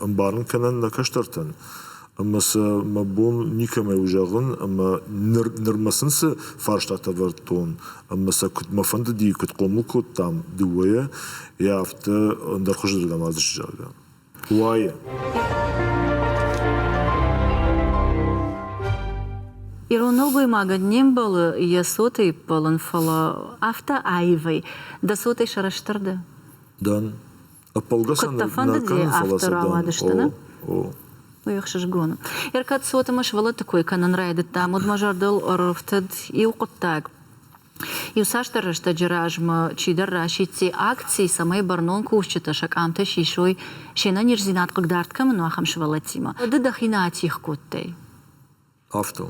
ӕмбарын кӕнӕн нӕ кӕстӕртӕн. Ӕмӕ сӕ мӕ бон никӕмӕй у зӕгъын, ӕмӕ ныр, нырмӕ сын цы фарстатӕ ӕвӕрдтон, ӕмӕ сӕ куыд мӕ фӕндыди, куыд хъомыл кодтам дыууӕйӕ, йӕ афтӕ ӕндӕр хуызырдӕм адзысты, зӕгъгӕ. Уайы. Ирон нӕлгоймагӕн не мбӕлы йӕ цотӕй ӕппӕлын, фӕлӕ афтӕ аивӕй дӕ цотӕй сӕрыстыр дӕ? Дӕн. Ӕппӕлгӕ сӕ Куыд дӕ нӕ фӕндыди, кӕнын, фӕлӕ афтӕ сӕ дӕн. рауадысты, нӕ? О, о. Уый ӕхсызгон у. Ӕркӕд цот ӕмӕ сывӕллӕтты кой кӕнын райдыдтам, уӕд мӕ зӕрдыл ӕрыфтыд иу хъуыддаг. Иуцасдӕр рӕстӕджы размӕ чидӕр расидти акци, цӕмӕй бӕрнон кусджытӕ сӕ къамтӕ сисой, се нӕниздзинад хъыгдард кӕмӕн у, ахӕм сывӕллӕттимӕ. Ды дӕхи нӕ атигъ кодтай? Афтӕ.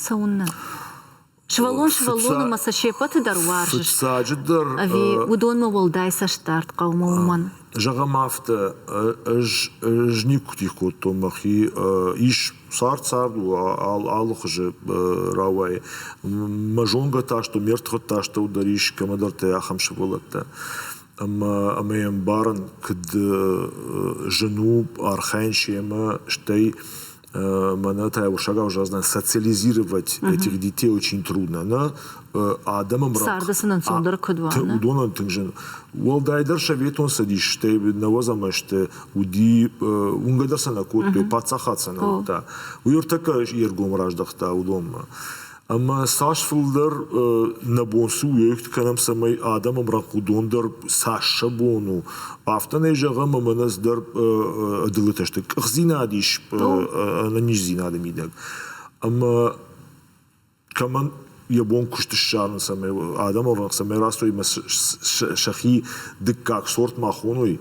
Цӕуыннӕ? Сывӕллон сывӕллон ӕмӕ сӕ се ппӕты дӕр уарзыс? Фыццаджыдӕр... Ӕви уыдонмӕ уӕлдай цӕстдард хъӕуы уымӕн? Зӕгъӕм афтӕ, ӕз, ӕз никуы тих кодтон мӕхи. Ис цард цард у, алы хуызы рауайы. Мӕ зонгӕтӕ астӕу, ме ртхутты астӕу дӕр ис кӕмӕдӕртӕ ахӕм сывӕллӕттӕ. Ӕмӕ, ӕмӕ йӕ ӕмбарын, куыд зын у архайын семӕ, стӕй мӕнӕ та уырыссагау зӕгъдзынӕн, социализировать этих детей очень трудно. Нӕ адӕмы Царды сын ӕнцондӕр куыд уа, Уыдонӕн тынг зын. Уӕлдайдӕр Советон Цӕдис, стӕй нӕуӕдзӕм азты уыди, уынгӕ дӕр сӕ нӕ кодтой, паддзахад сӕ нӕ уыдта. Уый ӕртӕккӕ йе ргом раздӕхта уыдонмӕ. Ӕмӕ цас фылдӕр нӕ бон цы у, уый кӕнӕм, цӕмӕй адӕм ӕмрӕнхъ уыдон дӕр цас сӕ бон у, афтӕ нӕ зӕгъӕм, ӕмӕ нӕ цыдӕр ӕдылытӕ сты. Къухдзинад ис ӕнӕниздзинады мидӕг. Ӕмӕ кӕмӕн йӕ бон куыст ссарын, цӕмӕй адӕмы цӕмӕй рацой ӕмӕ сӕхи дыккаг сорт ма хоной,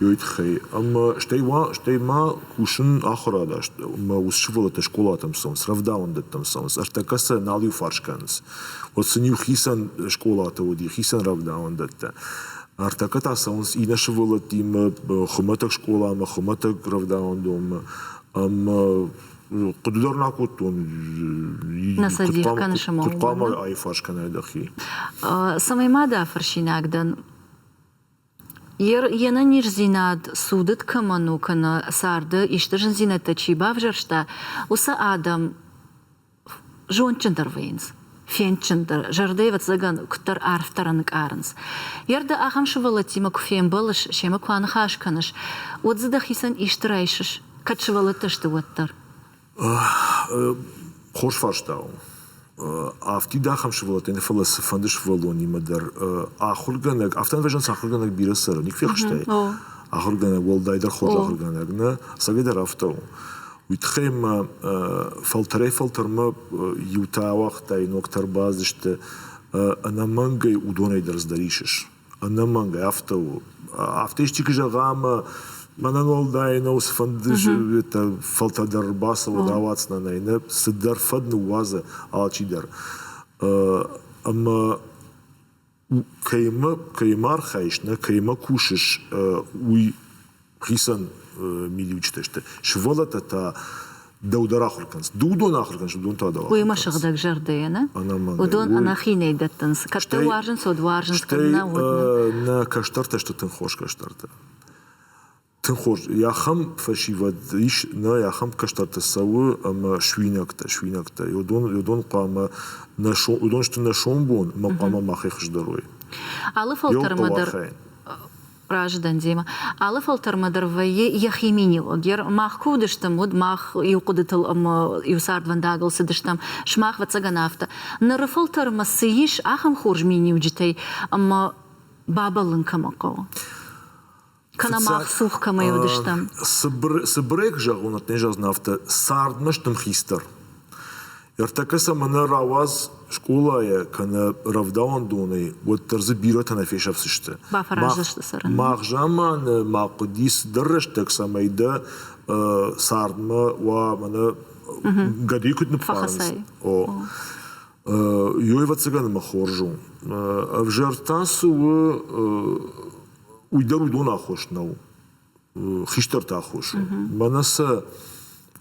уый тыххӕй. Ӕмӕ стӕй уа, стӕй ма кусын ахуырад ӕмӕ уыцы сывӕллӕттӕ скъолатӕм цӕуынц, рӕвдауӕндӕттӕм цӕуынц, ӕртӕккӕ сӕ нал иуфарс кӕнынц. Уӕд сын иу хицӕн скъолатӕ уыди, хицӕн рӕвдауӕндӕттӕ. Ӕртӕккӕ та цӕуынц иннӕ сывӕллӕттимӕ хуымӕтӕг скъоламӕ, хуымӕтӕг рӕвдауӕндонмӕ. Ӕмӕ хъуыды дӕр нӕ кодтон, Нӕ сӕ дих кӕныс ӕмӕ куыд хъуамӕ аиуварс кӕнай дӕхи. Цӕмӕй ма дӕ фӕрсинаг дӕн, Йе нӕниздзинад цудыд кӕмӕн у кӕнӕ царды исты зындзинӕдтӕ чи бавзӕрста, уыцы адӕм зондджындӕр вӕййынц, фендджындӕр, зӕрдӕ, ӕвӕццӕгӕн, куыддӕр арфдӕр ӕнкъарынц. Йе ахӕм сывӕллӕттимӕ куы фембӕлыс, семӕ куы аныхас кӕныс, уӕд дзы дӕхицӕн исты райсыс, кӕд сывӕллӕттӕ сты, уӕддӕр? Хорз фарста у. Афтид ахӕм сывӕллӕттӕ нӕ, фӕлӕ цыфӕнды сывӕллонимӕ дӕр ахуыргӕнӕг, афтӕ ӕвӕзынц ахуыргӕнӕг бирӕ цӕры, никуы фехъуыстай? Ахуыргӕнӕг, уӕлдайдӕр хорз ахуыргӕнӕг, нӕ, ӕцӕгӕйдӕр афтӕ у. Уый тыххӕй ма фӕлтӕрӕй-фӕлтӕрмӕ иутӕ ауагътай, ногтӕ ӕрбацыдысты, ӕнӕмӕнгӕй уыдонӕй дӕр цыдӕр исыс. Ӕнӕмӕнгӕй афтӕ у. Афтӕ исчи куы зӕгъа, ӕмӕ мӕнӕн уӕлдай нӕу, цыфӕнды фӕлтӕр дӕр ӕрбацӕуӕд, ауадздзынӕн ӕй, нӕ цыдӕр фӕд ныууадзы алчидӕр. Ӕмӕ кӕимӕ, кӕимӕ архайыс, нӕ кӕимӕ кусыс, уый хицӕн миниуджытӕ сты. Сывӕллӕттӕ та дӕу дӕр ахуыр кӕнынц. Ды уыдон ахуыр кӕныс, уыдон та дӕу ахуыр Уый ма сыгъдӕг зӕрдӕйӕ, нӕ? Уыдон ӕнӕхинӕй дӕттынц. Кӕд дӕ уарзынц, уӕд уарзынц, кӕд нӕ, уӕд нӕ. Нӕ кӕстӕртӕ сты тынг хорз кӕстӕртӕ. Тынг хорз. Ахӕм фӕсивӕд ис, нӕ ахӕм кӕстӕртӕ цӕуы ӕмӕ суинӕгтӕ, суинӕгтӕ. Уыдон, уыдон хъуамӕ нӕ уыдон сты нӕ сомбон ӕмӕ хъуамӕ махӕй хуыздӕр уой. Алы фӕлтӕрмӕ дӕр разы дӕн демӕ. Алы фӕлтӕрмӕ дӕр вӕййы йӕхи миниуӕг. Мах куы уыдыстӕм, уӕд мах иу хъуыдытыл ӕмӕ иу цардвӕндагыл цыдыстӕм. Сымах, ӕвӕццӕгӕн, афтӕ. Ныры фӕлтӕрмӕ цы ис ахӕм хорз миниуджытӕй ӕмӕ бабӕллын кӕмӕ хъӕуы? Кӕнӕ мах цух кӕмӕй уыдыстӕм? Цыбырӕй куы зӕгъон, не зӕгъдзынӕн афтӕ, цардмӕ стӕм хистӕр. Ӕртӕккӕ сӕ мӕнӕ рауадз скъолайӕ кӕнӕ рӕвдауӕндонӕй, уӕддӕр дзы бирӕтӕ нӕ фесӕфдзысты. Бафӕраздзысты цӕрын. Мах заманы ма хъуыди цыдӕр рӕстӕг, цӕмӕй дӕ цардмӕ уа мӕнӕ гӕдыйы куыд ныппарынц. О. Ёй, ӕвӕццӕгӕн, ӕмӕ хорз у. Ӕвзӕр та цы у, уый дӕр уыдон аххос нӕу. Хистӕрты аххос у. Мӕнӕ сӕ,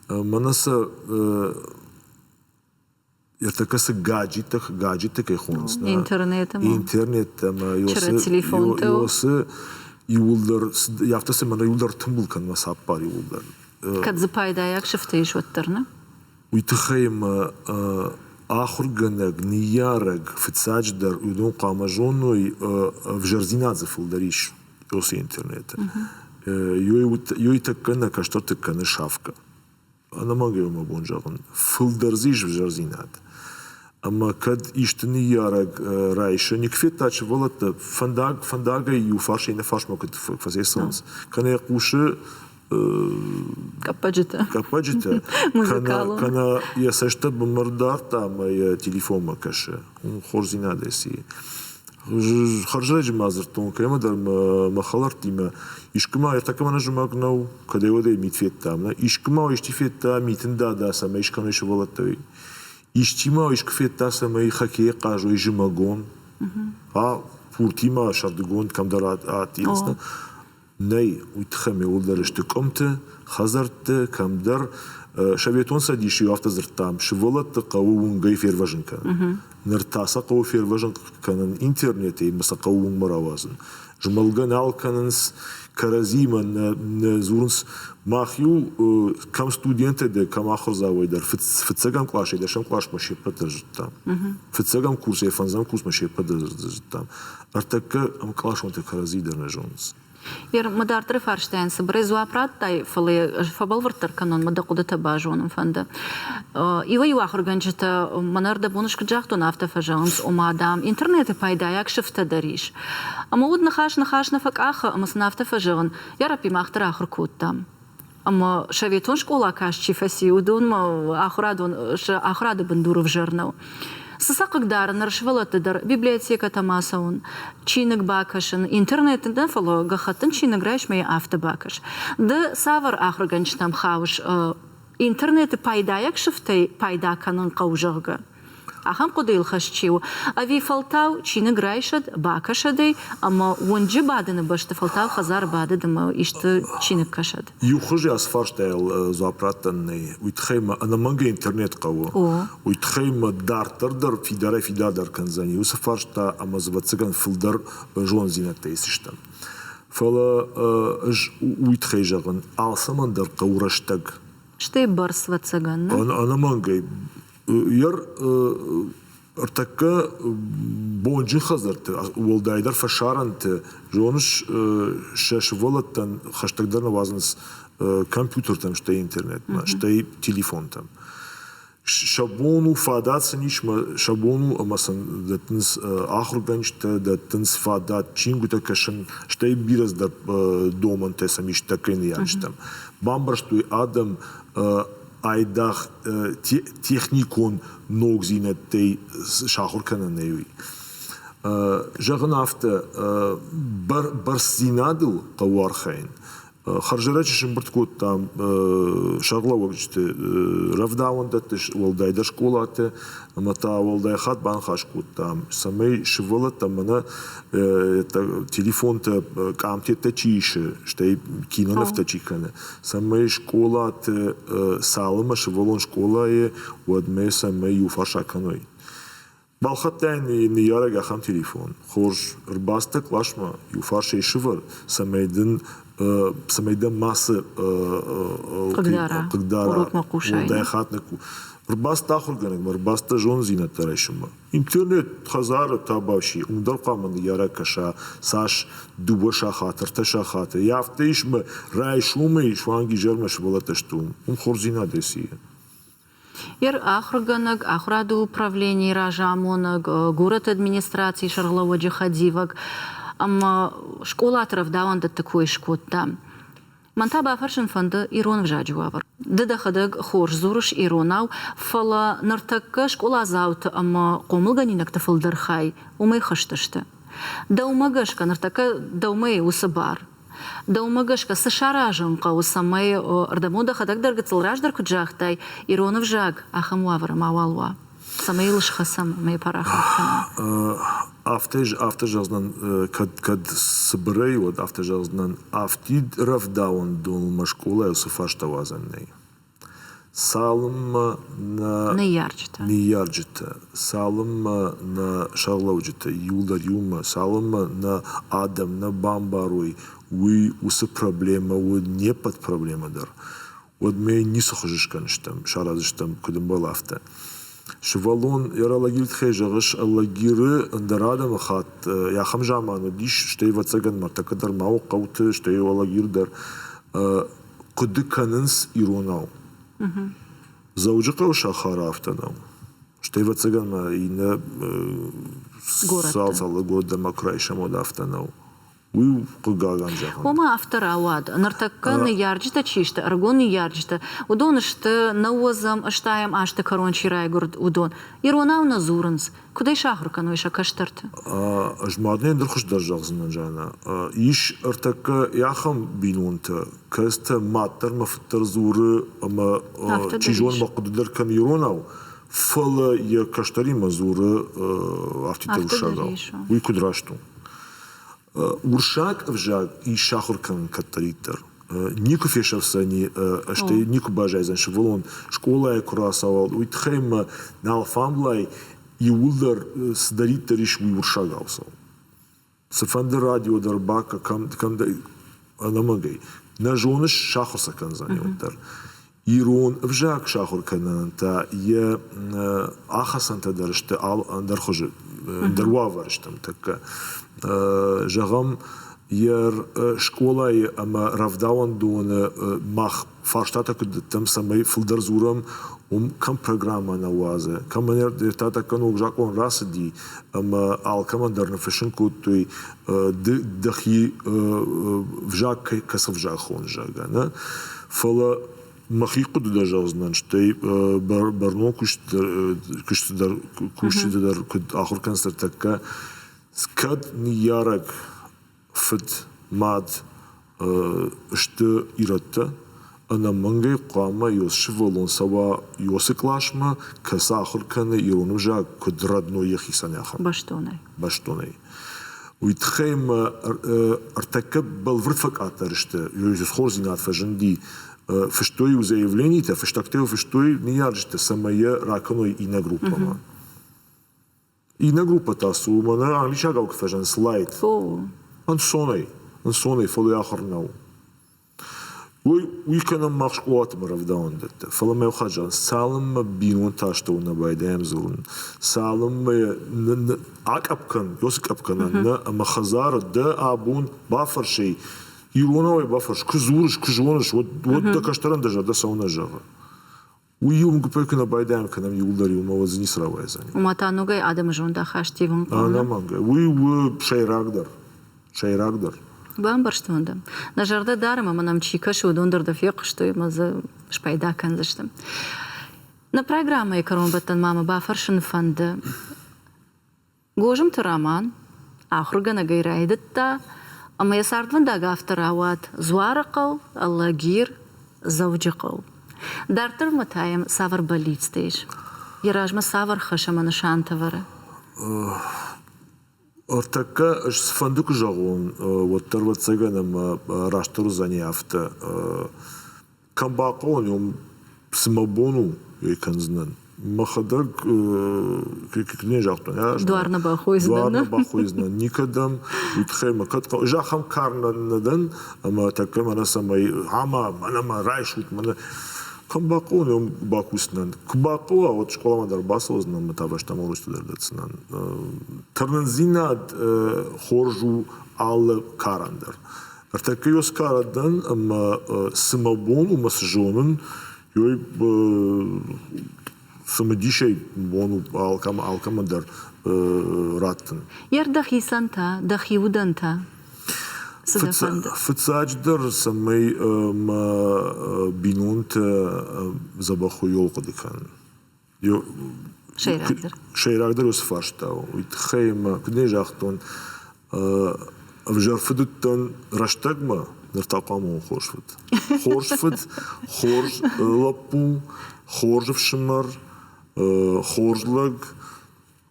мӕнӕ сӕ ӕртӕккӕ цы гаджеттӕ, гаджеттӕ кӕй хонынц, интернет интернет ӕмӕ ёсы иууылдӕр, афтӕ цы мӕнӕ иууылдӕр тымбыл кӕнынмӕ цаппар иууылдӕр. Кӕд дзы пайдайаг сыфтӕ ис, уӕддӕр, нӕ? Уый тыххӕй ӕмӕ ахуыргӕнӕг, ныййарӕг, фыццаджыдӕр, уыдон хъуамӕ зоной, ӕвзӕрдзинад дзы фылдӕр ис уыцы интернеты. Ёй тӕккӕ нӕ кӕстӕрты кӕны сафгӕ. Ӕнӕмӕнгӕй мӕ бон зӕгъын, фылдӕр дзы ис ӕвзӕрдзинад. Ӕмӕ кӕд исты ныййарӕг райсы, никуы федта сывӕллӕттӕ фӕндаг, фӕндагӕй иу фарсӕй иннӕ фарсмӕ куыд фӕцӕйцӕуынц, кӕнӕ йӕ хъусы Къӕппӕджытӕ. Къӕппӕджытӕ. Кӕнӕ йӕ цӕстӕ бынмӕ рдардта ӕмӕ йӕ телефонмӕ кӕсы. Уым хорздзинадӕй цы и. Хӕрзӕджы ма дзырдтон кӕмӕдӕр мӕ хӕлӕрттимӕ, искуы ма ӕртӕккӕ мӕнӕ зымӕг нӕу, кӕдӕй-уӕдӕй мит федтам, нӕ? Искуы ма исти федта митын дада, цӕмӕй скӕной сывӕллӕттӕ? Исчи ма искуы федта, цӕмӕй хоккейы хъазой зымӕгон? А пуртимӕ сӕрдыгон кӕмдӕр атилынц, нӕ? Нӕй, уый тыххӕй ме уылдӕр сты къуымты, хӕдзӕртты, кӕмдӕр. Советон Цӕдисы-иу афтӕ дзырдтам, сывӕллӕтты хъӕуы уынгӕй фервӕзын кӕнын. Ныр та сӕ хъӕуы фервӕзын кӕнын интернетӕй ӕмӕ сӕ хъӕуы уынгмӕ рауадзын. Змӕлгӕ нал кӕнынц, кӕрӕдзиимӕ нӕ дзурынц. Мах-иу кӕм студенттӕ дӕр, кӕм ахуырдзауӕй дӕр фыццӕгӕм къласӕй дӕсӕм къласмӕ се ппӕт дӕр зыдтам. Фыццӕгӕм курсӕй фӕндзӕм курсмӕ се ппӕт дӕр зыдтам. Ӕртӕккӕ ӕмкъласонтӕ кӕрӕдзи дӕр нӕ зонынц. Мӕ дарддӕры фарстайӕн цыбырӕй дзуапп радтай, фӕлӕ фӕбӕлвырддӕр кӕнон, мӕ дӕ хъуыдытӕ базонын фӕнды. Иуӕй-иу ахуыргӕнджытӕ мӕнӕ ӕрдӕбон куыд загътон, афтӕ фӕзӕгъынц, ома, дам, интернеты пайдайаг сыфтӕ дӕр ис. Ӕмӕ уӕд ныхас ныхас нӕ фӕкъахы, ӕмӕ сын афтӕ фӕзӕгъын, Йарӕппи, мах дӕр ахуыр кодтам. Ӕмӕ советон скъола каст чи фӕци, уыдонмӕ ахуырадон сӕ ахуырады бындур ӕвзӕр нӕу. Цы сӕ хъыгдары ныр сывӕллӕтты дӕр библиотекӕтӕм ацӕуын, чиныг бакӕсын, интернеты нӕ, фӕлӕ гӕххӕттын чиныг райс ӕмӕ йӕ афтӕ бакӕс. Ды цавӕр ахуыргӕнджытӕм хауыс интернеты пайдайаг сыфтӕй пайда кӕнын хъӕуы, зӕгъгӕ? Ахӕм хъуыдыйыл хӕст чи у, ӕви фӕлтау чиныг райсӕд, бакӕсӕд ӕй ӕмӕ уынджы бадыны бӕсты фӕлтау хӕдзары бадӕд ӕмӕ исты чиныг кӕсӕд? Иу хуызы ацы фарстайыл дзуапп раттӕн нӕй. Уый тыххӕй мӕ ӕнӕмӕнгӕй интернет хъӕуы. Уый тыххӕй мӕ дарддӕр дӕр фидарӕй-фидардӕр кӕндзӕни уыцы фарста ӕмӕ дзы, ӕвӕццӕгӕн, фылдӕр зондзинӕдтӕ исдзыстӕм. Фӕлӕ ӕз уый тыххӕй зӕгъын, алцӕмӕн дӕр хъӕуы рӕстӕг. Стӕй бӕрц, ӕвӕццӕгӕн, нӕ? Ӕнӕмӕнгӕй. Ӕртӕккӕ бонджын хӕдзӕртты, уӕлдайдӕр фӕсарӕнты, зоныс, сӕ сывӕллӕттӕн хӕстӕгдӕр нӕ уадзынц компьютертӕм, стӕй интернетмӕ, стӕй телефонтӕм. Сӕ бон у, фадат сын ис, сӕ бон у ӕмӕ сын дӕттынц ахуыргӕнджытӕ, дӕттынц фадат чингуытӕ кӕсын, стӕй бирӕ цыдӕр домӕнтӕ сӕм ис тӕккӕ ныййарджытӕм. Бамбӕрстой адӕм айдагъ техникон ногдзинӕдтӕй сахуыр кӕнӕн нӕй, уый. Зӕгъын афтӕ, бӕрцдзинадыл хъӕуы архайын. Хӕрзӕрӕджы сӕмбырд кодтам сӕргълӕууӕджыты рӕвдауӕндӕтты, уӕлдайдӕр скъолаты, ӕмӕ та уӕлдай хатт баныхас кодтам, цӕмӕй сывӕллӕттӕ мӕнӕ телефонтӕ, къамтӕ чи исы, стӕй кинонывтӕ чи кӕны, цӕмӕй скъолаты цалынмӕ сывӕллон скъолайы, уӕдмӕ цӕмӕй иуфарс акӕной. Балхӕдта йын ныййарӕг ахӕм телефон. Хорз, ӕрбацыдтӕ къласмӕ, иу фарсӕй сывӕр, цӕмӕй дын цӕмӕй дӕм мацы хъыгдара, хъыгдара, урокмӕ хъусай. Уӕлдай хатт нӕ Ӕрбацыд ахуыргӕнӕгмӕ, ӕрбацыдтӕ зондзинӕдтӕ райсынмӕ. Интернет хӕдзары табаси, уым дӕр хъуамӕ ныййарӕг кӕса, цас дыууӕ сахаты, ӕртӕ сахаты. Афтӕ ис мӕ райсомӕй суанг изӕрмӕ сывӕллӕттӕ сты уым. Уым хорздзинадӕй цы и? Йе ахуыргӕнӕг, ахуырады управленийы разамонӕг, горӕты администрацийы сӕргълӕууӕджы хӕдивӕг ӕмӕ скъолаты рӕвдауӕндӕтты кой скодта. Мӕн та бафӕрсын фӕнды ирон ӕвзаджы уавӕр. Ды дӕхӕдӕг хорз дзурыс иронау, фӕлӕ ныртӕккӕ скъоладзауты ӕмӕ хъомылгӕнинӕгты фылдӕр хай уымӕй хызт сты. Дӕумӕ гӕсгӕ ныртӕккӕ дӕумӕ уыцы бар Дӕумӕ гӕсгӕ цы саразын хъӕуы, цӕмӕй ӕрдӕбон дӕхӕдӕг дӕр гыццыл раздӕр куыд загътай, ирон ӕвзаг ахӕм уавӕры мауал уа, цӕмӕй йыл схӕцӕм ӕмӕ йӕ парахат кӕнӕм? Афтӕ, афтӕ зӕгъдзынӕн, кӕд, кӕд цыбырӕй, уӕд афтӕ зӕгъдзынӕн, афтид рӕвдауӕндонмӕ скъолайы цы фарста уадзӕн нӕй. Цалынмӕ нӕ ныййарджытӕ, ныййарджытӕ, цалынмӕ нӕ сӕргълӕуджытӕ иуылдӕр иумӕ, цалынмӕ нӕ адӕм нӕ бамбарой, уый уыцы проблемӕ у не ппӕт проблемӕ дӕр, уӕдмӕ йын ницы хуызы скӕндзыстӕм, сараздзыстӕм, куыд ӕмбӕлы, афтӕ. Сывӕллон йӕ Алагиры тыххӕй зӕгъыс, Алагиры ӕндӕр адӕмыхатт ахӕм заман уыдис, стӕй ӕвӕццӕгӕн ныртӕккӕ дӕр ма у хъӕуты, стӕй Алагир дӕр хъуыды кӕнынц иронау. Дзӕуджыхъӕуы сахары афтӕ нӕу. Стӕй, ӕвӕццӕгӕн, ма иннӕ цал-цалдӕр горӕт дӕр ма куы райсӕм, уӕд афтӕ нӕу. Уый у хъыгагӕн зӕгъӕн. Ома афтӕ рауад. Ныртӕккӕ ныййарджытӕ чи сты, ӕрыгон ныййарджытӕ, уыдон сты нӕуӕдзӕм, ӕстайӕм азты кӕрон чи райгуырд, уыдон. Иронау нӕ дзурынц. Куыд ӕй сахуыр кӕной сӕ кӕстӕрты? Ӕз ма дын ӕндӕр хуыздӕр зӕгъдзынӕн, Жаннӕ. Ис ӕртӕккӕ ахӕм бинонтӕ, кӕцытӕ мад дӕр мӕ фыд дӕр дзуры ӕмӕ чи зоны мӕ хъуыды дӕр кӕны иронау, фӕлӕ йӕ кӕстӕримӕ дзуры афтидтӕ уырыссагау. Уый куыд раст у? Уырыссаг ӕвзаг ис сахуыр кӕнын кӕддӕриддӕр. Никуы фесӕфдзӕни, стӕй никуы баззайдзӕн сывӕллон скъолайы куы рацӕуа, уый тыххӕй мӕ нӕ алфамблай иууылдӕр цыдӕриддӕр ис, уый уырыссагау цӕуы. Цыфӕнды радио дӕр бакӕ, кӕм, кӕм ӕнӕмӕнгӕй. Нӕ зоныс, сахуыр сӕ кӕндзӕни уӕддӕр. Ирон ӕвзаг сахуыр кӕнынӕн та йӕ ахӕцӕнтӕ дӕр сты ӕндӕр хуызы, ӕндӕр уавӕры стӕм тӕккӕ. Зӕгъӕм, йӕ скъолайы ӕмӕ рӕвдауӕндоны мах фарстатӕ куыд дӕттӕм, цӕмӕй фылдӕр дзурӕм, уым кӕм программӕ нӕ уадзы, кӕм та тӕккӕ ног закъон рацыди ӕмӕ алкӕмӕн дӕр ныффыссын кодтой ды дӕхи взаг кӕцы взаг хоныс, зӕгъгӕ, нӕ? Фӕлӕ мӕхи хъуыды дӕр зӕгъдзынӕн, стӕй бӕрнон куысты дӕр кусджыты дӕр куыд ахуыр кӕнынц ныртӕккӕ, кӕд ныййарӕг фыд, мад сты ирӕттӕ, ӕнӕмӕнгӕй хъуамӕ йӕ сывӕллон цӕуа уыцы къласмӕ, кӕцы ахуыр кӕны ирон ӕвзаг куыд родной йӕхицӕн ахӕм. Бӕстонӕй. Бӕстонӕй. Уый тыххӕй мӕ ӕртӕккӕ бӕлвырд фӕкъаддӕр сты, хорздзинад фӕзынди. Фыстой-иу заявленитӕ, фыстӕгтӕ-иу фыстой ныййарджытӕ, цӕмӕй йӕ ракӕной иннӕ группӕмӕ. Иннӕ группӕ та цы у, мӕнӕ англисагау куы фӕзӕгъынц слайд. Ӕнцонӕй, ӕнцонӕй, фӕлӕ ахуыр нӕу. Уый, уый кӕнӕм мах скъолаты ӕмӕ рӕвдауӕндӕтты. Фӕлӕ мӕ иу хатт зӕгъынц, цалынмӕ бинонты астӕу нӕ байдайӕм дзурын, цалынмӕ акъӕпп кӕн, уыцы къӕпп кӕнӕн нӕ, ӕмӕ хӕдзары дӕ абон бафӕрсай, иронау ӕй бафӕрс, куы дзурыс, куы зоныс, уӕд, уӕд дӕ кӕстӕрӕн дӕ зӕрдӕ цӕуылнӕ зӕгъы. Уый иу гуыппӕй куы нӕ байдайӕм кӕнӕм иууылдӕр иумӕ, уӕд дзы ницы рауайдзӕни. Ома та ногӕй адӕмы зондахаст ивын хъӕуы? Ӕнӕмӕнгӕй. Уый у сӕйрагдӕр. Сӕйрагдӕр. Бамбӕрстон дӕ. Нӕ зӕрдӕ дарӕм ӕмӕ нӕм чи кӕсы, уыдон дӕр дӕ фехъуыстой ӕмӕ дзы спайда кӕндзысты. Нӕ программӕйы кӕронбӕттӕн ма мӕ бафӕрсын фӕнды. Гозымты Роман ахуыргӕнӕгӕй райдыдта ӕмӕ йӕ цардвӕндаг афтӕ рауад Дзуарыхъӕу, Алагир, Дзӕуджыхъӕу. Дарддӕр ма та йӕм цавӕр бӕллицтӕ ис? Йӕ размӕ цавӕр хӕс ӕмӕ нысантӕ вӕры? Ӕртӕккӕ ӕз цыфӕнды куы зӕгъон, уӕддӕр, ӕвӕццӕгӕн, ӕмӕ растдӕр уыдзӕни афтӕ. Кӕм бахъӕуон, уым цы мӕ бон у, уый кӕндзынӕн. Мӕхӕдӕг не загътон, Дуар нӕ бахойдзынӕн. Дуар нӕ бахойдзынӕн никӕдӕм. Уый тыххӕй мӕ кӕд хъӕуы. Ахӕм кар нӕ дӕн, ӕмӕ тӕккӕ мӕнӕ цӕмӕй ӕмӕ мӕнӕ мӕ райсут, мӕнӕ кӕм бахъӕуон, уым бакусдзынӕн. Куы бахъӕуа, уӕд скъоламӕ дӕр бацӕудзынӕн ӕмӕ та фӕстӕмӕ урочты дӕр дӕтдзынӕн. Тырнындзинад хорз у алы карӕн дӕр. Ӕртӕккӕ ёскара дӕн ӕмӕ цы мӕ бон у мӕ цы зонын, ёй цымыдисӕй бон у алкӕмӕ дӕр раттын. Йер дӕхицӕн та, дӕхи удӕн та цы дӕ фӕнды? Фыццаджыдӕр, цӕмӕй мӕ бинонтӕ дзӕбӕх уыйыл хъуыды кӕнын. Сӕйрагдӕр. Сӕйрагдӕр уыцы фарста у. Уый тыххӕй ӕмӕ, куыд не загътон, ӕвзӕр фыд уыдтӕн рӕстӕгмӕ, ныр та хъуамӕ уон хорз фыд. Хорз фыд, хорз лӕппу, хорз ӕфсымӕр, хорз лӕг.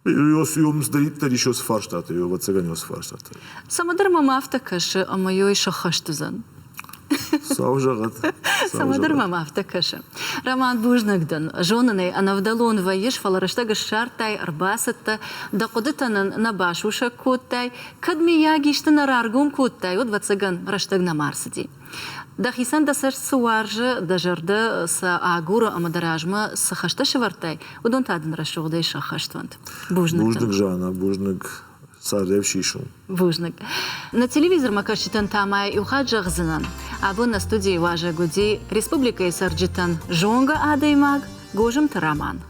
Цыдӕриддӕр ис уыцы фарстатӕ, ӕвӕццӕгӕн уыцы фарстатӕ. Цӕмӕдӕр мӕм афтӕ кӕсы, ӕмӕ ёй сӕххӕст уыдзӕн. Сау зӕгъӕд. Цӕмӕдӕр мӕм афтӕ кӕсы. Роман, бузныг дын. Зонын ӕй, ӕнӕвдӕлон вӕййыс, фӕлӕ рӕстӕг ссардтай, ӕрбацыдтӕ, дӕ хъуыдытӕ нын нӕ басусӕг кодтай. Кӕд, миййаг, исты нӕ раргом кодтай, уӕд, ӕвӕццӕгӕн, рӕстӕг нӕма рцыди. Дӕхицӕн дӕ цӕст цы уарзы, дӕ зӕрдӕ цы агуры ӕмӕ дӕ размӕ цы хӕстӕ сӕвӕрдтай, уыдон та дын рӕсугъдӕй сӕххӕст уӕнт. Бузныг. Бузныг, Жанна, бузныг. Цардӕфсис у. Бузныг. Нӕ телевизормӕ кӕсджытӕн та ма иу хатт зӕгъдзынӕн. Абон нӕ студийы уазӕг уыди республикӕйы цӕрджытӕн зонгӕ адӕймаг Гозымты Роман.